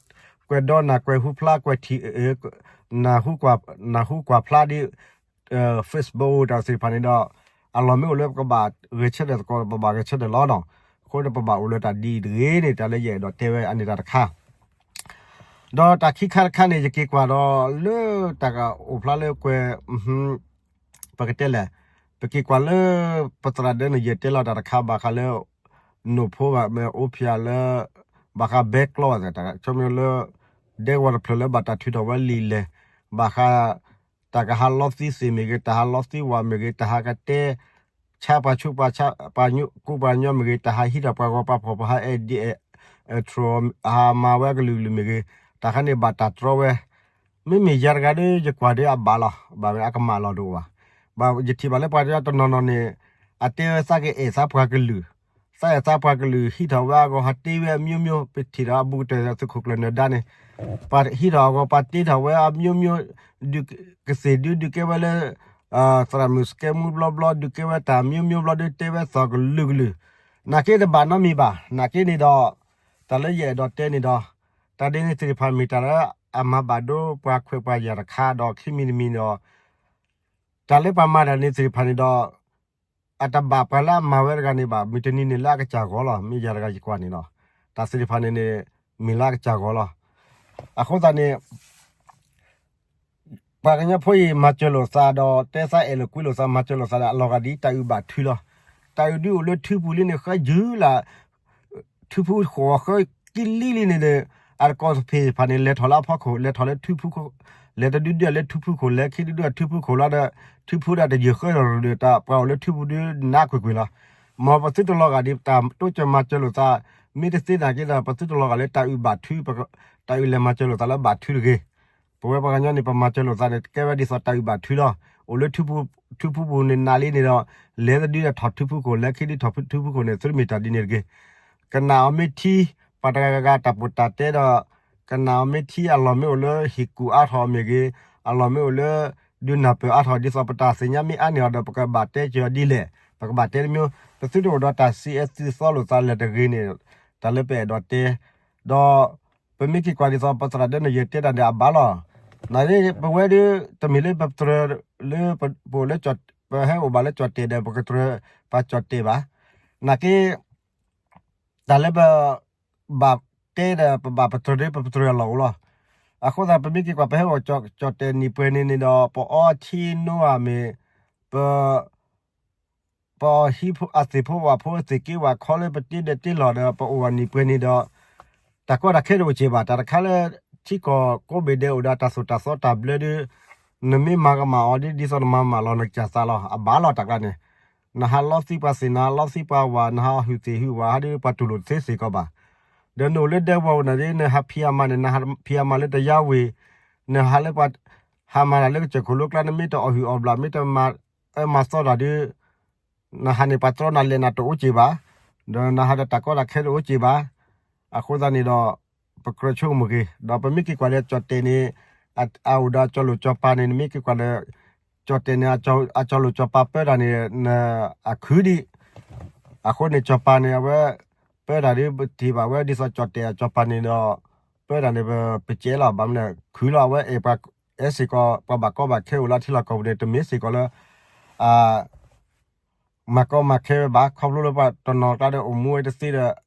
ကွဲၤဒီနၢ် ကွဲၤဟူဖျါ ကွဲၤထံး နၢ်ဟူကွၢ်ဖျါဒီး Facebook တၢ်သ့ၣ်တဖၣ်န့ၣ်ဒီး အလီၢ်မ့ၢ်အိၣ်လၢပကဘၣ်ဂဲၤဆၢထၢၣ်သကိး ပဘၣ်ဂဲၤဆၢထၢၣ်လီၤနီၤ. အဃိဒီးပဘၣ်အိၣ်လၢတၢ်ဒ်အံၤတဂ့ၤန့ၣ် တၢ်လၢယအဲၣ်ဒိးတဲဝဲအန့ၣ်တၢ်တခါ ဒီးတၢ်ခံခါတခါန့ၣ် ယက့ၤကွၢ်ဒီးလၢတၢ်အိၣ်ဖျါလၢကွဲၤ ပကတဲလဲၣ်, ပက့ၤကွၢ်လၢ ပသရၣ်ဒၢန့ၣ် ယတဲလီၤတၢ်တခါ ဘၣ်ဃးလၢ နိၣ်ဖိဘၣ်မ့ၢ်အိၣ်ဖျဲၣ်လၢ ဘၣ်ဃးဘဲကျီ တၢ်ဆိကမိၣ်လၢ ဒဲကဝီၤတဖျၢၣ်လၢဘၣ်တၢ်ထုးထီၣ်ဝဲလံာ်လဲၢ်, ဘၣ်ဃး တၢ်ကဟးလီသံသ့ၣ်မ့ၢ်ဂ့ၤ, တၢ်ဟးလီသံဝၣ်မ့ၢ်ဂ့ၤ, တၢ်ဟးကတဲ ဆါပှၤဆူးပှၤဆါ ပှၤကူပှၤညီမ့ၢ်ဂ့ၤ, တၢ်ဟးဟံးထီၣ်ပှၤဂီၤပှၤဖှီၣ် ပှၤဟး အဲၣ်ဒံးအဲၣ် ထြိ ဟးမၤဝဲကလုာ်ကလုာ်မ့ၢ်ဂ့ၤ, တၢ်ခါန့ၣ်ဘၣ်တၢ်တြီဝဲ မ့မ့ၢ်ယၤတဂၤဒီး ယကွၢ်ဒီးအဘၣ်လီၤ. ဘၣ်မ့ၢ်အကမၣ်လီၤတအိၣ်ဘၣ်. ဘၣ်ယထံၣ်ဘၣ်လၢပှၤတနီၤနီၤန့ၣ် အတဲဝဲသးကအဲၣ်သးပှၤကလုာ်, သးအဲၣ်သးပှၤကလုာ် ဟံးထီၣ်ဝဲအဂီၢ် ဟးတ့ဝဲအမျိုးမျိုး, ပထံၣ်ဒီးအဘူးကတၢၢ်သုးခိၣ်ကျၢၢ်နၢၤဒါန့ၣ် ပှၤဟံးထီၣ်အဂီၢ် ပှၤတ့ထီၣ်ဝဲအမျိုးမျိုး, ဒုးကသ့ၣ်ဒုး ဒုးကဲဝဲလၢ သရၣ်မုၣ်စကဲမူဘျီဘျီ ဒုးကဲဝဲတၢ်မျိုးမျိုးဘျီဒီး တဲဝဲသီၣ်ကလုာ်ကလုာ်, နာ်က့တဘၣ်နီတမံၤဘၣ်. နာ်က့န့ၣ်ဒီး တၢ်လၢယအဲၣ်ဒိးတဲန့ၣ်ဒီး တၢ်ဒ်န့ၣ်သ့ၣ်တဖၣ်မ့ၢ်တၢ်လၢအမၤဘၣ်ဒိပှၤခွဲးပှၤယာ်တခါဒီး ခံမံၤတမံၤဒီး တၢ်လၢပှၤမၤတၢ်န့ၣ်သ့ၣ်တဖၣ်န့ၣ်ဒီး အတဘၣ်ပှၤလၢအမၤဝဲတဂၤန့ၣ်ဘၣ်, မုၢ်တနံၤန့ၣ်လၢအကစၢ်ဂီၢ်လီၤ. မ့ၢ်ယၤတဂၤယကွၢ်န့ၣ်လီၤ. တၢ်သ့ၣ်တဖၣ်န့ၣ်န့ၣ် မ့ၢ်လၢအကစၢ်ဂီၢ်လီၤ. အဃိသတးန့ၣ် ပှၤကညီဖိအံၤ မၤစၢၤလိာ်သးဒီး တဲသးအဲၣ်လိာ်ကွံလိာ်သး မၤစၢၤလိာ်သးဒီး အလီၤဂာ်ဒ်တၢ်အုၣ်ဘၣ်ထုလီၤ. တၢ်အုၣ်ဒုးအိၣ်လၢထူပူၤလံန့ၣ် ဃၢယုၢ်လၢ ထူပူၤဃီၤဃၢကံလံလံန့ၣ်ဒီး အတကိးသ့ၣ်တဖၣ်န့ၣ် လဲၤထီၣ်လၢအဖီခိၣ် လဲၤထီၣ်လၢထူပူၤခိၣ်, လဲၤတဒုဒုလၢထူပူၤခိၣ် လဲၤခံဒုဒုထူပူၤခိၣ်လီၤဒီး ထူပူၤဒၣ်တယုၢ်ဃၢဒီးဒီး တၢ်ပှၤအိၣ်လၢထူပူၤဒုးနးကွ့ၢ်ကွ့ၢ်လီၤ. မ်ပသုတလီၤဂာ်ဒ်တၢ်တိစၢၤမၤစၢၤလိာ်သး, မ့ၢ်တသ့နာ်က့ဒီး ပသုတလီၤဂာ်လၢတၢ်အုၣ်ဘၣ်ထု, တၢ်အုၣ်လဲၤမၤစၢၤလိာ်သးလၢဘၣ်ထုတဂ့ၤ. ပဝဲပှၤကညီန့ၣ် ပမၤစၢၤလိာ်သးန့ၣ် ကဲဝဲဒ်သိးတၢ်အုၣ်ဘၣ်ထုလီၤ. အိၣ်လၢ ထူပူၤပူၤန့ၣ်နးလံန့ၣ်ဒီး လဲၤတဒုဒီးထီၣ်ထူပူၤခိၣ် လဲၤခံဒုထီၣ်ထူပူၤခိၣ်န့ၣ် သုတမ့ၢ်တၢ်ဒ်န့ၣ်တဂ့ၤ. ကနၣ်အီၤမ့ၢ်ထံ, ပှၤတဂၤဂၤတၢ်ပီးတၢ်တဲဒီး ကနၣ်အီၤမ့ၢ်ထံ အလီၢ်မ့ၢ်အိၣ်လၢဟ့ၣ်ကူၣ်အါထီၣ်မ့ၢ်ဂ့ၤ, အလီၢ်မ့ၢ်အိၣ်လၢ ဒုးနၢ်ပၢၢ်အါထီၣ် ဒ်သိးပတၢ်သ့ၣ်ညါမ့ၢ်အါန့ၢ်အီၤဒီး ပကဘၣ်တဲက့ၤအီၤဒ်လဲၣ်. ပကဘၣ်တဲတမံၤ, ပသုတအိၣ်ဒီးတၢ်စံးအၢသုသီလိာ်သးလၢၤတဂ့ၤန့ၣ် တၢ်လၢပအဲၣ်ဒိးတဲ, ဒီး ပမ့ၢ်က့ၤကွၢ်ဒ်သိးပသရၣ်ဒၢနယဲၢ်တဲတၢ်န့ၣ်အဘၣ်လီၤ. နာ်သက့ ပဝဲဒၣ် တမ့ၢ်လၢပတြၢၤလၢ ပအိၣ်လၢ ပဟဲအိၣ်ဘၣ်လၢကၠီၣ်တဲာ်ဒီး ပကတြၢၤ ပှၤကၠီၣ်တဲာ်ဘၣ်. နာ်သက့ တၢ်လၢပ ဘၣ်တဲဒီး ပဘၣ်ပတြၢၤဒီး ပပတြၢၤအလီၢ်အိၣ်လီၤ. အဃိသတး ပမ့ၢ်က့ၤကွၢ် ပဟဲအိၣ်ကၠီၣ်တဲာ်နံၣ်ပှဲၤန့ၣ်န့ၣ်ဒီး ပအီထံနိဧါမ့ၢ် ပ ပဟံးအသ့ၣ်ဖိဝၣ်ဖိ အသ့ၣ်က့ဝၣ်ခီလၢပတ့ဒီးတ့လီၤဒီး ပအိၣ်အနံၣ်ပှဲၤန့ၣ်ဒီး တၢ်ကီတၢ်ခဲတအိၣ်စ့ၢ်ဘၣ်. တၢ်တခါလၢ ထံကီၢ်ကိးဘ့ၣ်ဒဲးအိၣ်ဒီးတၢ်သိၣ်တၢ်သီတၢ်ဘျၢဒီး နမ့ၢ်မၤကမၣ်အီၤဒီး ဒ်သိးနမၤမၢလီၤနကစၢ်သးလီၤ. အဘၣ်လီၤတၢ်ကျါန့ၣ် နဟးလီသံပှၤသ့ၣ် နဟးလီသံပှၤဝၣ် နဟးဟုၣ်သ့ၣ်ဟုၣ်ဝၣ်ဟးဒီး ပှၤတူၢ်လိာ်တသ့စ့ၢ်ကီးဘၣ်. ဒီးနအိၣ်လၢဒဲကဝီၤအိၣ်န့ၣ်ဒီး နဟးဖံးအမၤန့ၣ် နဟးဖံးအမၤလၢတယါဝ့ၤ နဟးလၢပှၤ ဟးမၤတၢ်လၢကစၢၢ်ခိၣ်လိကျါ နမ့ၢ်တအီၣ်ဟုၣ်အီၣ်ဘျၣ် မ့ၢ်တမၤအၢမၤသီတၢ်ဒီး နဟးန့ၣ် ပှၤတြီနၤလဲၤနၤတအိၣ်စ့ၢ်ဘၣ်. ဒီးနဟးဒီးတၢ်ကီတၢ်ခဲတအိၣ်စ့ၢ်ဘၣ်. အဃိသတးန့ၣ်ဒီး ပကြၢးဆိကမိၣ်က့ၤ ဒီးပမ့ၢ်က့ၤကွၢ်လၢကၠီၣ်တဲာ်န့ၣ် အအိၣ်ဒီးအကၠီၣ်လိာ်ကၠီၣ်ပၤန့ၣ် နမ့ၢ်က့ၤကွၢ်လၢ ကၠီၣ်တဲာ်န့ၣ် အကၠီၣ်လိာ်ကၠီၣ်ပၤပၢတၢ်န့ၣ် န အခုဒံး အဃိန့ၣ် ကၠီၣ်ပၤန့ၣ် အဝဲ ပၢတၢ်ဒီး ပထံၣ်ဘၣ်ဝဲဒ်သိးကၠီၣ်တဲာ်အကၠီၣ်ပၤန့ၣ်ဒီး ပၢတၢ်န့ၣ် ပ ပစဲးလီၤ ဘၣ်မနုၤလဲၣ် ခုလီၤ အဝဲအဲၣ်ပှၤ အဲၣ်စ့ၢ်ကီး ပှၤဘၣ်ကီဘၣ်ခဲအိၣ်လၢထံလီၢ်ကီၢ်ပူၤန့ၣ် တမ့ၢ်စ့ၢ်ကီးလၢ အ မၤကီမၤခဲဝဲဘၣ် ခီဖျိလၢပှၤတနီၤကျါဒီးအိၣ်မူဝဲတသ့ဒီး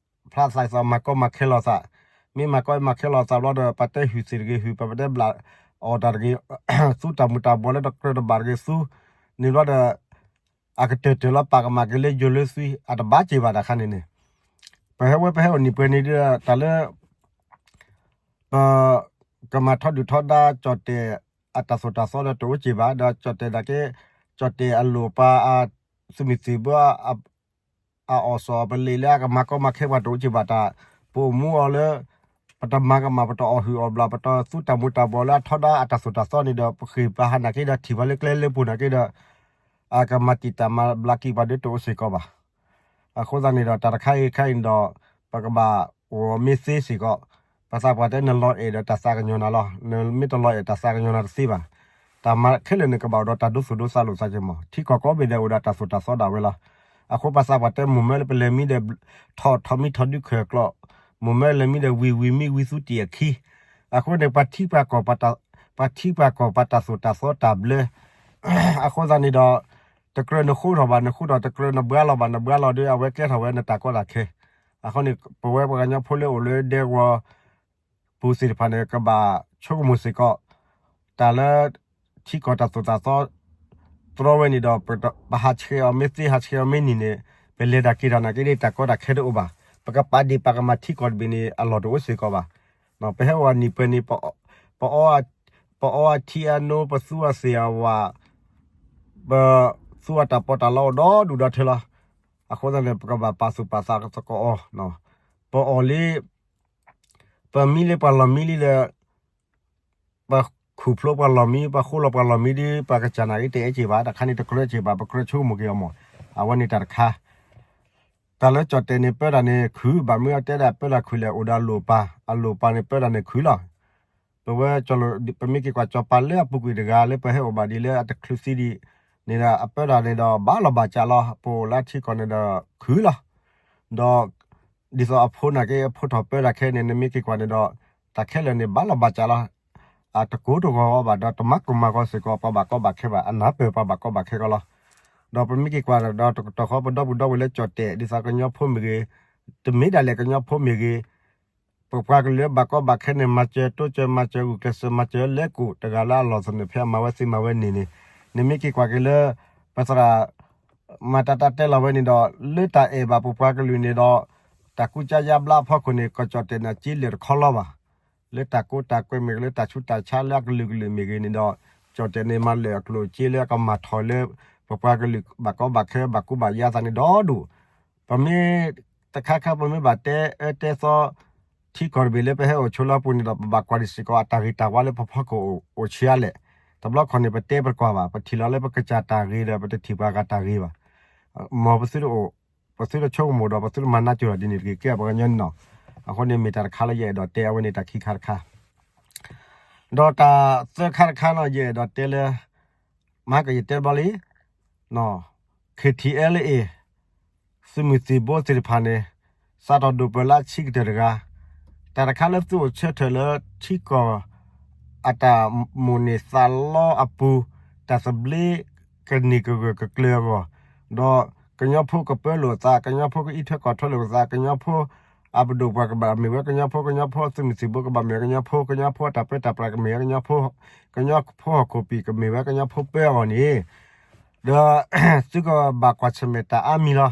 ဖျါသးဒ်သိးမၤကီမၤခဲလီၤသး, မ့ၢ်မၤကီမၤခဲလီၤသးဘျီဒီး ပတဲဟုၣ်သ့ၣ်တဂ့ၤဟုၣ် ပတဲဘျးအီၣ်တၢ်တဂ့ၤ သူတၢ်မူၤတၢ်ဘှီးလၢတကြၢးတဘၣ်တဂ့ၤသူ န့ၣ်ဘျီဒီး အကတၢၢ်တၢၢ်လီၤပာ်ကမၣ်က့ၤလၢယိၤလၢသွံ အတဘၣ်စ့ၢ်ဘၣ်တၢ်ခါန့ၣ်န့ၣ်, ပဟဲဝဲပဟဲအိၣ်နံၣ်ပှဲၤနံၣ်ဒီး တၢ်လၢ ပ ကမၤထီဒုၣ်ထီဒါကၠီၣ်တဲာ် အတၢ်သိၣ်တၢ်သီဒီးတအိၣ်စ့ၢ်ဘၣ်, ဒီးကၠီၣ်တဲာ်ဒၣ်က့ ကၠီၣ်တဲာ်အလိၣ်ပာ် သုးမုၢ်သံၣ်ဘိ အအီၣ်စီၣ်ပလ့ၤလၢအကမၤကီမၤခဲပှၤတအိၣ်စ့ၢ်ဘၣ်တၢ်, ပအိၣ်မူအီၤလၢ ပတမၤကမၣ် ပတအီၣ်ဟုၣ်အီၣ်ဘျၣ် ပတသူတၢ်မူၤတၢ်ဘှီးလၢအထီဒါအတၢ်သိၣ်တၢ်သီန့ၣ်ဒီး ပဃ့ၢ်ပဟးနာ်က့ဒီး ထံၣ်ပှၤလၢကျဲလၢပူၤနာ်က့ဒီး အကမၤတံာ်တာ်မၤဘျါက့ၤပှၤဒီးတအိၣ်စ့ၢ်ကီးဘၣ်. အဃိသတးန့ၣ်ဒီး တၢ်တခါအံၤခါအံၤန့ၣ်ဒီး ပကဘၣ်ဂီၤမ့ၢ်သ့စ့ၢ်ကီး, ပသးပှၢ်တဲနလီၤအဲၣ်ဒီးတၢ်သးကညီၤနၤလီၤ, နမ့ၢ်တလီၤအဲၣ်တၢ်သးကညီၤနၤတသ့ဘၣ်. တၢ်မၤခဲလၢာ်န့ၣ် ကဘၣ်အိၣ်ဒီးတၢ်ဒိသူၣ်ဒိသးလိာ်သးက့ၤမး, ထံကီၢ်ကိးဘ့ၣ်ဒဲးအိၣ်ဒီးတၢ်သိၣ်တၢ်သီဒၣ်ဝဲလီၤ. အဃိပသးပှၢ်တဲမိၢ်မၢလၢပလဲၤမံဒီး ထီၣ်ထီၣ်မံထီၣ်ဒုးခၢၣ်ကျီၢ်, မိၢ်မၢလဲၤမံဒီး ဝံၤဝံၤမံဝံၤသူတံၢ်အခံ, အဃိန့ၣ် ပှၤထံပှၤကီၢ် ပှၤထံပှၤကီၢ်ပှၤတၢ်သိၣ်တၢ်သီတၢ်ဘျၢ အဃိသတးန့ၣ်ဒီး တကြၢးနဃိထီၣ်ဘၣ် နဃိထီၣ် တကြၢးနဘှါလီၤဘၣ် နဘှါလီၤဒီး အဝဲကဲထီၣ်ဝဲနတၢ်ကီတၢ်ခဲ. အဃိန့ၣ် ပဝဲပှၤကညီဖိလၢအိၣ်လၢဒဲကဝီၤပူၤသ့ၣ်တဖၣ်န့ၣ် ကဘၣ်ဆိကမိၣ်စ့ၢ်ကီး တၢ်လၢ ထံကီၢ်တၢ်သိၣ်တၢ်သီ တြီဝဲန့ၣ်ဒီး ပဟးဆှဲးအီၤမ့ၢ်သ့ ဟးဆှဲးအီၤမ့ၢ်နံၤန့ၣ် ပလဲၤတၢ်က့ၤတၢ်နာ်က့ဒီး တၢ်ကီတၢ်ခဲတအိၣ်ဘၣ်. ပကပာ်ဒ့ၣ်ပာ်ကမၣ်ထံကီၢ်တဘ့ၣ်န့ၣ် အလီၢ်တအိၣ်စ့ၢ်ကီးဘၣ်. ပဟဲအိၣ်အနံၣ်ပှဲၤန့ၣ် ပအီအထံအနိ ပသူအသ့ၣ်အဝၣ် ပသူအတၢ်ပီးတၢ်လီအိၣ်ဒီဒူၣ်ဒီထၢလီၤ. အဃိသတးန့ၣ် ပကဘၣ်ပာ်သူၣ်ပာ်သးသကိးအီၤ, ပအီၣ်လံ ပမံလံ ပှၤလီၢ်မံလံဒီး ပခူၣ်ဖျိပှၤလီၢ်မံ ပဃိလီၤပှၤလီၢ်မံဒီး ပှၤကစၢ်နာ်က့တအဲၣ်က့ၤဘၣ်. တၢ်ခါန့ၣ် တကြၢးက့ၤဘၣ် ပကြၢးဆိကမိၣ်က့ၤအီၤမး. အဝဲန့ၣ်တၢ်တခါ တၢ်လၢကၠီၣ်တဲာ်န့ၣ် ပၢတၢ်န့ၣ်ခုၣ် ဘၣ်မနုၤအတဲဒၣ်ပၢတၢ်ခုၣ်လဲၣ် အိၣ်ဒီးအလိၣ်ပာ် အလိၣ်ပာ်န့ၣ် ပၢတၢ်န့ၣ်ခုၣ်လီၤ. ပဝဲ ပမ့ၢ်က့ၤကွၢ်ကၠီၣ်ပၤလၢအပူၤကွံာ်တဂၤလၢပဟဲအိၣ်ဘၣ်ဒ်လၢအတချုးသံဒံးန့ၣ်ဒီး အပၢတၢ်န့ၣ်ဒီး ဘၣ်လီၤဘၣ်စးလီၤ. ပအိၣ်လၢအထံကီၢ်န့ၣ်ဒီးခုၣ်လီၤ. ဒီး ဒ်သိးအဖိနာ်က့ အဖိထီၣ်ပၢတၢ်ခဲန့ၣ် နမ့ၢ်က့ၤကွၢ်န့ၣ်ဒီး တၢ်ခဲလၢာ်န့ၣ် ဘၣ်လီၤဘၣ်စးလီၤ. အတကိးတဂီၤဂီၤဘၣ်ဒီး တမၤကမၣ်ဂီၤစ့ၢ်ကီး ပှၤဘၣ်ကီဘၣ်ခဲဘၣ် အနၢ်ပၢၢ်ပှၤဘၣ်ကီဘၣ်ခဲကီးလီၤ. ဒီးပမ့ၢ်က့ၤကွၢ်ဒီး တကတီၢ်ဃီပဒီပုၢ်ဒီဝဲၢ်လၢကၠီၣ်တဲာ် ဒ်သိးကညီဖိမ့ၢ်ဂ့ၤ, တမ့ၢ်ဒၣ်လဲာ်ကညီဖိမ့ၢ်ဂ့ၤ ပပှၤကလုာ်ဘၣ်ကီဘၣ်ခဲန့ၣ် မၤစၢၤတိစၢၤ မၤစၢၤဂုာ်ကျဲးစၢး မၤစၢၤလဲကိးတဂၤလၢအလီၢ်သနၢၣ်ဖဲအမၤဝဲသ့မၤဝဲန့ၣ်န့ၣ်, နမ့ၢ်က့ၤကွၢ်က့ၤလၢ ပသရၣ် မၤတၢ်တၢ်တဲလီၤဝဲန့ၣ်ဒီး လၢတၢ်အဲၣ်ဘၣ်ပပှၤကလုာ်န့ၣ်ဒီး တၢ်ကူစါယါဘျါအဖီခိၣ်န့ၣ် ကီၢ်ကၠီၣ်တဲာ်န့ၣ် အစ့လၢာ်တခီလီၤဘၣ်. လၢတၢ်ကိးတၢ်ကွဲမ့ၢ်ဂ့ၤ လၢတၢ်ဆူးတၢ်ဆါလၢအကလုာ်ကလုာ်မ့ၢ်ဂ့ၤန့ၣ်ဒီး ကၠီၣ်တဲာ်န့ၣ် မၤလၢာ်အကျိၣ်အစ့လၢအကမၤထီၣ်လၢ ပပှၤကလုာ်ဘၣ်ကီဘၣ်ခဲဘၣ်ကူဘၣ်ယါသးန့ၣ်ဒီဒူၣ် ပမ့ၢ်တခါခါ ပမ့ၢ်ဘၣ်တဲအၢတဲသီ ထံကီၢ်တဘ့ၣ်လၢပဟဲအိၣ်ဆိးလၢအပူၤန့ၣ်ဒီး ပဘၣ်ကွၢ်ဒံးစ့ၢ်ကီး အတၢ်ဂ့ၤတၢ်ဝါလၢပဖီခိၣ်အိၣ်ဆံးအါလဲၣ်. တဘျီခီန့ၣ် ပတဲပကွၢ်ဘၣ် ပထံၣ်လီၤလၢပကစၢ်တၢ်ဂ့ၤဒီး ပတထံၣ်ပှၤဂၤတၢ်ဂ့ၤဘၣ်. မ်ပသုတအိၣ် ပသုတဆိကမိၣ်ဒီး ပသုတမၤနၢ်ကၠိၣ်ဒီးဒ်န့ၣ်တဂ့ၤ ကဲပှၤကညီန့ၣ်နီၤ. အဃိန့ၣ်မ့ၢ်တၢ်တခါလၢယအဲၣ်ဒိးတဲ အဝဲန့ၣ်တၢ်ခံခါတခါ ဒီးတၢ်သၢခါတခါနီၤ ယအဲၣ်ဒိးတဲလၢ မဟါကယတဲဘျီလံ KTLA သုးမုၢ်သံၣ်ဘိသ့ၣ်တဖၣ်န့ၣ် စးထီၣ်ဒိၣ်ပၢၢ်လၢအဆံးကတၢၢ်တဂၤ, တၢ်တခါလၢသုအိၣ်ဆၢထၢၣ်လၢထံကီၢ် အတၢ်မိၣ်န့ၢ်သးလီအပူၤ, တၢ်သဘျ့ကန့ၢ်ကဂၢၢ်ကကျၢၤအဂီၢ်, ဒီးကညီဖိကပၢလိာ်အသး, ကညီဖိကအံးထွဲကွၢ်ထွဲလိာ်အသး, ကညီဖိအပဒိၣ်ပှၢ်ကဘၣ်မ့ၢ်ဝဲကညီဖိ, ကညီဖိအသုးမုၢ်သံၣ်ဘိကဘၣ်မ့ၢ်ဝဲကညီဖိ, ကညီဖိအတၢ်ပၢတၢ်ပြးကမ့ၢ်ဝဲကညီဖိ, ကညီဖိဟီၣ်ခိၣ်ပံာ်ကမ့ၢ်ဝဲကညီဖိပၢအဂီၢ်န့ၣ်, ဒီးသုကဘၣ်ကွၢ်ဆၢၣ်မဲာ်တၢ်အါမံၤလီၤ.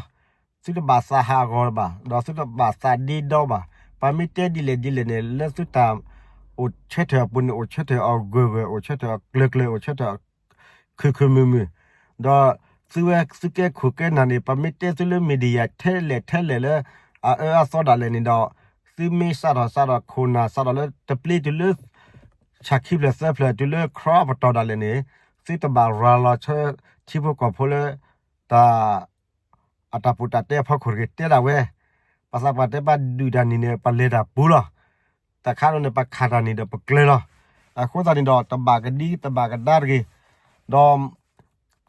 သုတဘၣ်သးဟးဂီၤဘၣ်, ဒီးသုတဘၣ်သးဒ့ဒီဘၣ်. ပှၤမ့ၢ်တဲဒ်လဲၣ်ဒ်လဲၣ်န့ၣ် လၢသုတၢ်အိၣ်ဆၢထၢၣ်အပူၤန့ၣ် အိၣ်ဆၢထၢၣ်အီၤဂၢၢ်ဂၢၢ်, အိၣ်ဆၢထၢၣ်အီၤကျၢၤကျၢၤ, အိၣ်ဆၢထၢၣ်အီၤခုၣ်ခုၣ်မုာ်မုာ်, ဒီးသုဝဲသုကဲခိၣ်ကဲနၢ်န့ၣ် ပှၤမ့ၢ်တဲသုလၢ media ထဲလဲၣ်ထဲလဲၣ်လၢ အအၢအသီဒၣ်လဲာ်န့ၣ်ဒီး, သုမ့ၢ်စးထီၣ်စးထီၣ်ခိၣ်နၢ်စးထီၣ်လၢတပျ့တုၤလၢ ဆၣ်ခံဖျၢၣ်သၢဖျၢၣ် တုၤလၢ ခရီ အပတီၢ်ဒၣ်လဲာ်န့ၣ်, သုတဘၣ်ရၤလီၤဆၢထံဖိကီၢ်ဖိလၢ တၢ် အတၢ်ပူၤတၢ်တဲအဖီခိၣ်တဂ့ၤ တဲဒၣ်ဝဲ, ပှၤသးပှၢ်တဲပှၤဒုးတၢ်နံၤန့ၣ် ပလဲၤတၢ်ပူၤလီၤ. တၢ်ခါန့ၣ် ပခးတၢ်နံၤဒီးပကျဲၤလီၤ. အဃိသတးန့ၣ်ဒီး တဘၣ်ကဒံတဘၣ်ကဒါတဂ့ၤ, ဒီး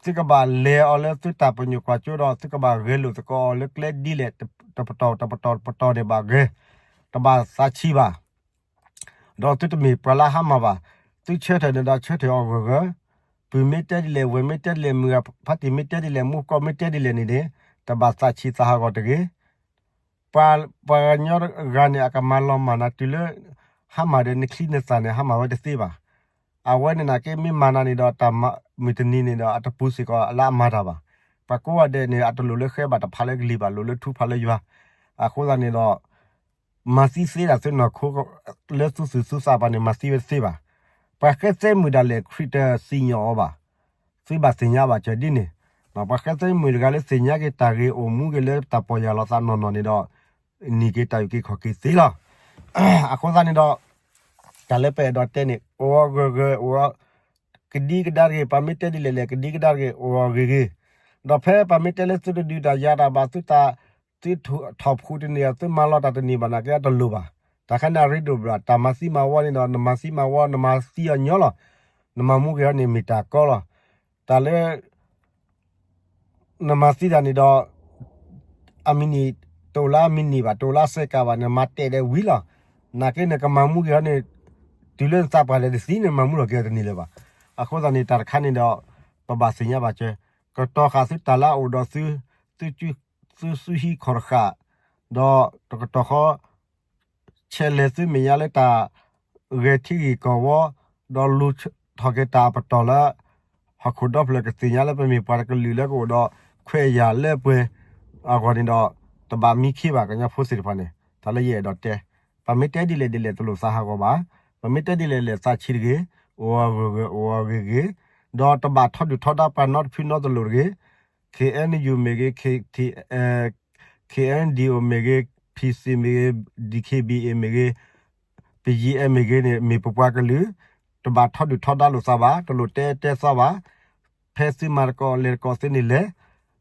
သုကဘၣ်လဲၤအီၤလၢသုတၢ်ပညိၣ်ကွၢ်စိဒီး သုကဘၣ်ဂဲၤလိာ်သကိးအီၤလၢကျဲဒ်လဲၣ်, တပတီၢ်တပတီၢ်တပတီၢ်န့ၣ်ဘၣ်ဂဲၤ, တဘၣ်သးဆံးဘၣ် ဒီးသုတမ့ၢ်ပှၤလၢဟါမၢ်ဘၣ်. သုဆၢထၢၣ်န့ၣ်ဒီးဆၢထၢၣ်အီၤဂၢၢ်ဂၢၢ်, ပုၢ်မ့ၢ်တဲဒ်လဲၣ်, ဝဲၢ်မ့ၢ်တဲဒ်လဲၣ်, မုၢ်ဂၤဖါတံၢ်မ့ၢ်တဲဒ်လဲၣ်, မူကီၢ်မ့ၢ်တဲဒ်လဲၣ်န့ၣ်န့ၣ်, တဘၣ်သးဆံးသးဟးဂီၤတဂ့ၤ. ပှၤ ပှၤကညီတဂၤန့ၣ် အကမၤလီၤမၢ်နၤတုၤလၢ ဟါမၢ်ဒီးနချံနသၣ်န့ၣ် ဟါမၢ်ဝဲတသ့ဘၣ်. အဝဲန့ၣ်နာ်က့ မ့ၢ်မၤနၤန့ၣ်ဒီး တၢ်မုၢ်တနံၤန့ၣ်ဒီး အတပူၤစ့ၢ်ကီးလၢအမၤတၢ်ဘၣ်. ပှၤကိးဂၤဒဲးန့ၣ် အတလိၣ်လၢဃဲဘၣ်တဖးလၢကလံၤဘၣ်, လိၣ်လၢထူဖးလၢယွၤ. အဃိသတးန့ၣ်ဒီး မၤသံသ့ဒၣ်သုနီၢ်ခိ လၢသုသူၣ်သုသးပှၤန့ၣ် မၤသံဝဲတသ့ဘၣ်. ပှၤဃဲသဲမုၢ်ဒၣ်လဲာ် ခရံာ်တစံၣ်ညီၣ်အီၤဘၣ်. သုဘၣ်သ့ၣ်ညါဘၣ်စၢၤဒ်န့ၣ်, ပှၤဃဲသဲမုၢ်တဂၤလၢသ့ၣ်ညါက့ၤတၢ်ဂ့ၤ အိၣ်မူက့ၤလၢတၢ်ပီၢ်ယၢ်လီၤသးနီၢ်နီၢ်န့ၣ်ဒီး နံၤက့ၤတၢ်အုၣ်က့ၤခီၣ်က့ၤသ့လီၤ. အဃိသတးန့ၣ်ဒီး တၢ်လၢပအဲၣ်ဒိးတဲန့ၣ် အိၣ်အီၤဂၢၢ်ဂၢၢ်, အိၣ်အီၤကဒံကဒါတဂ့ၤ, ပှၤမ့ၢ်တဲဒ်လဲၣ်လဲၣ် ကဒံကဒါတဂ့ၤ, အိၣ်အီၤဂ့ၤဂ့ၤ, ဒီးဖဲပှၤမ့ၢ်တဲလၢသုတဒုးတၢ်ယၤတၢ်ဘၣ် သုတၢ် သုထီၣ်ဖှူတန့ၢ် သုမၤလီၤတၢ်တန့ၢ်ဘၣ်နာ်က့ အတလိၣ်ဘၣ်. တၢ်ခါန့ၣ်အရ့ဒိၣ်ဘၣ်, တၢ်မၤသံမၤဝီန့ၣ်ဒီး နမၤသံမၤဝီ နမၤသံအီၤညီလီၤ. နမၤမူက့ၤအီၤန့ၣ်မ့ၢ်တၢ်ကီလီၤ. တၢ်လၢ နမၤသံတၢ်န့ၣ်ဒီး အမံၤနံၤ တအိၣ်လၢအမံၤနံၤဘၣ်, တအိၣ်လၢအစဲးကးဘၣ်, နမၤတဲာ်ဒီးဝံၤလီၤ. နာ်က့နကမၤမူက့ၤအီၤန့ၣ် တုၤလၢနသးပှၢ်လဲၤတသံန့ၣ် နမၤမူထီၣ်က့ၤအီၤတန့ၢ်လၢၤဘၣ်. အဃိသတးန့ၣ် တၢ်တခါန့ၣ်ဒီး ပဘၣ်သ့ၣ်ညါဘၣ်စၢၤ, ကတီၤဃာ်သုတၢ်လၢအအိၣ်ဒီးသု, သုစုဟံးခီၣ်တဃာ်, ဒီးတကတီၢ်ဃီ ဆဲးလဲၤသုမဲာ်ညါလၢတၢ်ဂဲၤထံဂ့ၢ်ကီၢ်ဝီ, ဒီးလူၤထီၣ်က့ၤတၢ်အပတီၢ်လၢ ဟီၣ်ခိၣ်ဒီဖျၢၣ်ကသ့ၣ်ညါလၢပမ့ၢ်ပှၤတကလုာ်လၢကအိၣ်ဒီးခွဲးယာ်လၢပှဲၤအဂီၢ်န့ၣ်ဒီး တဘၣ်မံခ့ဘၣ် ကညီဖိသ့ၣ်တဖၣ်န့ၣ် တၢ်လၢယအဲၣ်ဒိးတဲ. ပမ့ၢ်တဲဒ်လဲၣ်ဒ်လဲၣ်တလိၣ်သးဟးဂီၤဘၣ်, ပမ့ၢ်တဲဒ်လဲၣ်လဲၣ်သးဆံးတဂ့ၤ, အိၣ်အီၤဂၢၢ်ဂၢၢ် အိၣ်အီၤဂ့ၤဂ့ၤ, ဒီးတဘၣ်ထီဒုၣ်ထီဒါပှၤနီတဖုနီတလိၤတဂ့ၤ. ခ့ၣ်အဲၣ်ယူၣ်မ့ၢ်ဂ့ၤ, ခ့ၣ်အဲၣ်ဒိၣ်မ့ၢ်ဂ့ၤ, ဖံစ့ၣ်မ့ၢ်ဂ့ၤ, ဒံၣ်ခ့ၣ်ဘံၣ်အ့ၣ်မ့ၢ်ဂ့ၤ, ပယံၤအဲၣ်မ့ၢ်ဂ့ၤန့ၣ် မ့ၢ်ပပှၤကလုာ်, တဘၣ်ထီဒုၣ်ထီဒါလိာ်သးဘၣ်, တလိၣ်တဲတဲသီဘၣ်. ဖဲသုမၤသကိးလဲၤသကိးသ့န့ၣ်လဲၤ,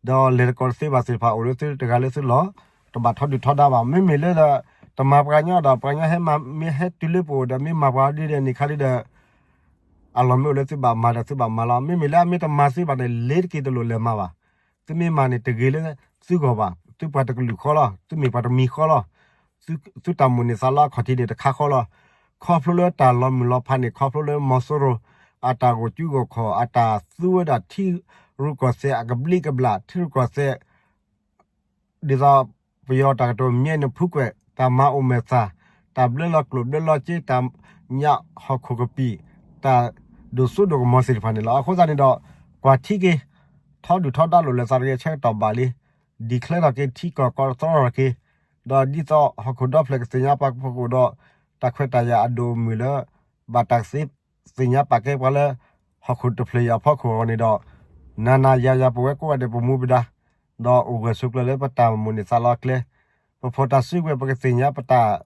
ဒီးလဲၤသကိးတသ့ဘၣ်သ့ၣ်တဖၣ်အိၣ်လၢသုတဂၤလၢသုလီၢ်, တဘၣ်ထီဒုၣ်ထီဒါဘၣ်. မ့မ့ၢ်လၢဒီး တမၤပှၤကညီဒီး ပှၤကညီဟဲမၤ မ့ၢ်ဟဲတုၤလၢပအိၣ်ဒီး မ့ၢ်မၤပှၤဒ်န့ၣ်ခါဒ်ဒီး အလီၢ်မ့ၢ်အိၣ်လၢသုဘၣ်မၤဒီးသုဘၣ်မၤလီၤ. မ့မ့ၢ်လၢအမ့ၢ်တမၤသ့ဘၣ်န့ၣ် လ့ၤတက့ၤတလိၣ်လဲၤမၤဘၣ်. သုမ့ၢ်မၤန့ၣ် တဂ့ၤလၢသုဂီၢ်ဘၣ်. သုပှၤတကလုာ်ဃီလီၤ. သုမ့ၢ်ပှၤတမံၤဃီလီၤ. သုတၢ်မိၣ်န့ၢ်သးလီအခီၣ်ထံးန့ၣ်တခါဃီလီၤ. ခီဖျိလၢတၢ်လီၤမုၢ်လီၤဖးန့ၣ် ခီဖျိလၢမီၤစိရိၤ အတၢ်ဂီၤကူဂီၤခီၣ် အတၢ်သူဝဲဒၣ်ထံရူၢ်ကီၢ်သဲးအကဘျံးကဘျၣ် ထံရူၢ်ကီၢ်သဲး ဒ်သိးပယီၤတၢ်ကတိၤ မြဲနှစ်ဖူးကွက်, တၢ်မၤအိၣ်မဲာ်သၣ်, တၢ်ဘျၢလီၤကျိၣ်ဘျၢလီၤစ့, တၢ်ညၣ်ဟီၣ်ခိၣ်ကပံာ်, တၢ်ဒိၣ်စိဒိၣ်ကမီၤသ့ၣ်တဖၣ်န့ၣ်လီၤ. အဃိသတးန့ၣ်ဒီး ကွၢ်ထံက့ၤ, ထီဒုၣ်ထီဒါလိာ်လဲၤသးတဂ့ၤ ဆၢကတီၢ်ဘၣ်လံ, declareထီၣ်က့ၤ ထံကီၢ်ကီတသီထီၣ်က့ၤ, ဒီးဒ်သိးဟီၣ်ခိၣ်ဒီဖျၢၣ်ကသ့ၣ်ညါပှၤကဖီခိၣ်ဒီး တၢ်ခွဲးတၢ်ယာ်အဒိၣ်အမုၢ်လၢ ဘၣ်တၢ်ကသ့ သ့ၣ်ညါပာ်ကဲပှၤလၢ ဟီၣ်ခိၣ်တဖျၢၣ်အံၤအဖီခိၣ်အဂီၢ်န့ၣ်ဒီး နၤနၤယၤယၤ ပဝဲကိးဂၤဒဲးပမူပဒါ, ဒီးအိၣ်ဂၢၢ်ဆိးကျၢၤလၢပတၢ်မိၣ်န့ၢ်သးလီအကျဲ, ပဖီၣ်တၢ်စုကဝဲၤ ပကသ့ၣ်ညါပတၢ်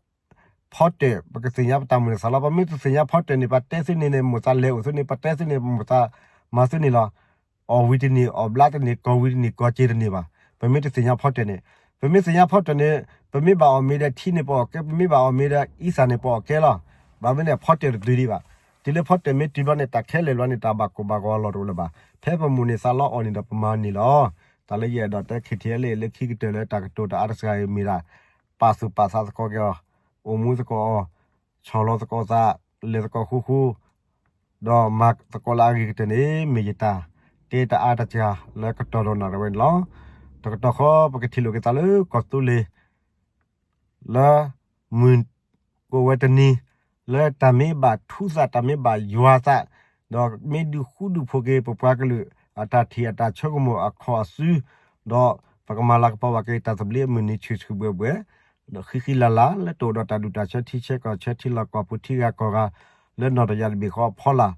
ဖီတၢၣ်, ပကသ့ၣ်ညါပတၢ်မိၣ်န့ၢ်သးလီ. ပမ့ၢ်တသ့ၣ်ညါဖီတၢၣ်န့ၣ် ပတဲသုန့ၣ်န့ၣ် မိၣ်သးလဲၤအိၣ်သုန့ၣ် ပတဲသုန့ၣ် ပမိၣ်သးမၤသုန့ၣ်လီၤ. အီၣ်ဝံၤတန့ၢ် အီၣ်ဘျါတန့ၢ် ကီၢ်ဝံၤတန့ၢ် ကီၢ်က့ၤတန့ၢ်ဘၣ်. ပမ့ၢ်တသ့ၣ်ညါဖီတၢၣ်န့ၣ်, ပမ့ၢ်သ့ၣ်ညါဖီတၢၣ်န့ၣ်, ပမ့ၢ်ဘၣ်အီၣ်မ့ၤဒီးထံန့ၣ်ပအီၣ်ကဲ, ပမ့ၢ်ဘၣ်အီၣ်မ့ၤဒီးအံသၣ်န့ၣ် ပအီၣ်ကဲလီၤ. ဘၣ်မနုၤန့ၣ် ဖီတၢၣ်တတုၤဒံးဘၣ်. တုၤလၢဖီတၢၣ်မ့ၢ်တုၤဘျီန့ၣ် တၢ်ခဲလၢာ်လီၤန့ၣ် တၢ်ဘၣ်ကိၢ်ဘၣ်ဂီၤအလီၢ်တအိၣ်လၢၤဘၣ်. ဖဲပမိၣ်န့ၢ်သးလီအီၤန့ၣ်ဒီး ပမၤန့ၢ်လီၤ. တၢ်လၢယအဲၣ်ဒိးတဲ ခံထံၣ်လၢ လၢခံကတၢၢ်လၢတၢ်ကတိၤတအါတစှၤအံၤမ့ၢ်ဒၣ် ပာ်သူၣ်ပာ်သးသကိးက့ၤအီၤ အိၣ်မူသကိးအီၤ, ဆီၣ်လီၤသကိးသး, လဲၤသကိးဃူဃူ, ဒီးမၤသကိးလၢအဂ့ၤကတၢၢ်န့ၣ် မ့ၢ်ယတၢ်တဲတအါတစှၤလၢကတီၢ်ဒီးနၣ်ရံၣ်ဝဲန့ၣ်လီၤ. တကတီၢ်ဃီ ပကထံၣ်လိာ်က့ၤသးလၢကီၢ်သူလ့ၤ လၢမုၢ်ကအိၣ်ဝဲတနံၤ လၢတၢ်မ့ၢ်ဘၣ်ထူသး တၢ်မ့ၢ်ဘၣ်ယွၤသး, ဒီးမ့ၢ်ဒုးဃူဒုးဖိးက့ၤ ပပှၤကလုာ်အတၢ်ထံၣ်အတၢ်ဆိကမိၣ်အခီၣ်အစု, ဒီးပကမၤလၤကပီၤဘၣ်က့ၤတၢ်သဘျ့အမုၢ်နံၤဆူၣ်ဆူၣ်ဘှဲဘှဲ, ဒီးဃံဃံလၤလၤ လၢတအိၣ်ဒီးတၢ်ဒူၣ်တၢ်ဆၢ ထံဆၢကီၢ်ဆၢ ထံလီၢ်ကီၢ်ပူၤ ထံဂၤကီၢ်ဂၤ လၢနီၢ်တယၢ်တဘ့ၣ်ဃီအဖီလာ်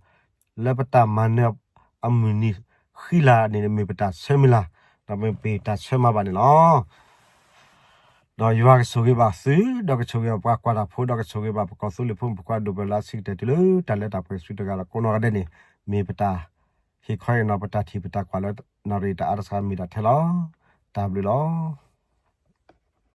လၢပတၢ်မၤနၢၤအမုၢ်နံၤဃံလၤန့ၣ် မ့ၢ်ပတၢ်ဆၢမုၢ်လၢ်, ဒီးမ့ၢ်ပတၢ်ဆၢမုၢ်လၢ်ဘၣ်န့ၣ်လီၤ. ဒီးယွၤကဆိၣ်ဂ့ၤဘၣ်သု, ဒီးကဆိၣ်ဂ့ၤဘၣ်ပှၤကွၢ်တၢ်ဖိ, ဒီးကဆိၣ်ဂ့ၤဘၣ်ပကီၢ်သူလ့ၤဖိမုၣ်ဖိခွါ ဒိၣ်ပှဲၤလၢအဆံးကတၢၢ်တုၤလၢတၢ်လၢတၢ်ပှဲၤဆူတဂၤဒီးကိးနီၢ်ဂၤဒဲးန့ၣ်, မ့ၢ်ပတၢ်ဟ့ၣ်ခီဟ့ၣ်နီၤ ပတၢ်ထံၣ်ပတၢ်ကွၢ်လၢနၣ်ရံၣ်တအါတစှၤမ့ၢ်ဒၣ်ထဲလီၤ. တၢ်ဘျုးလီၤ.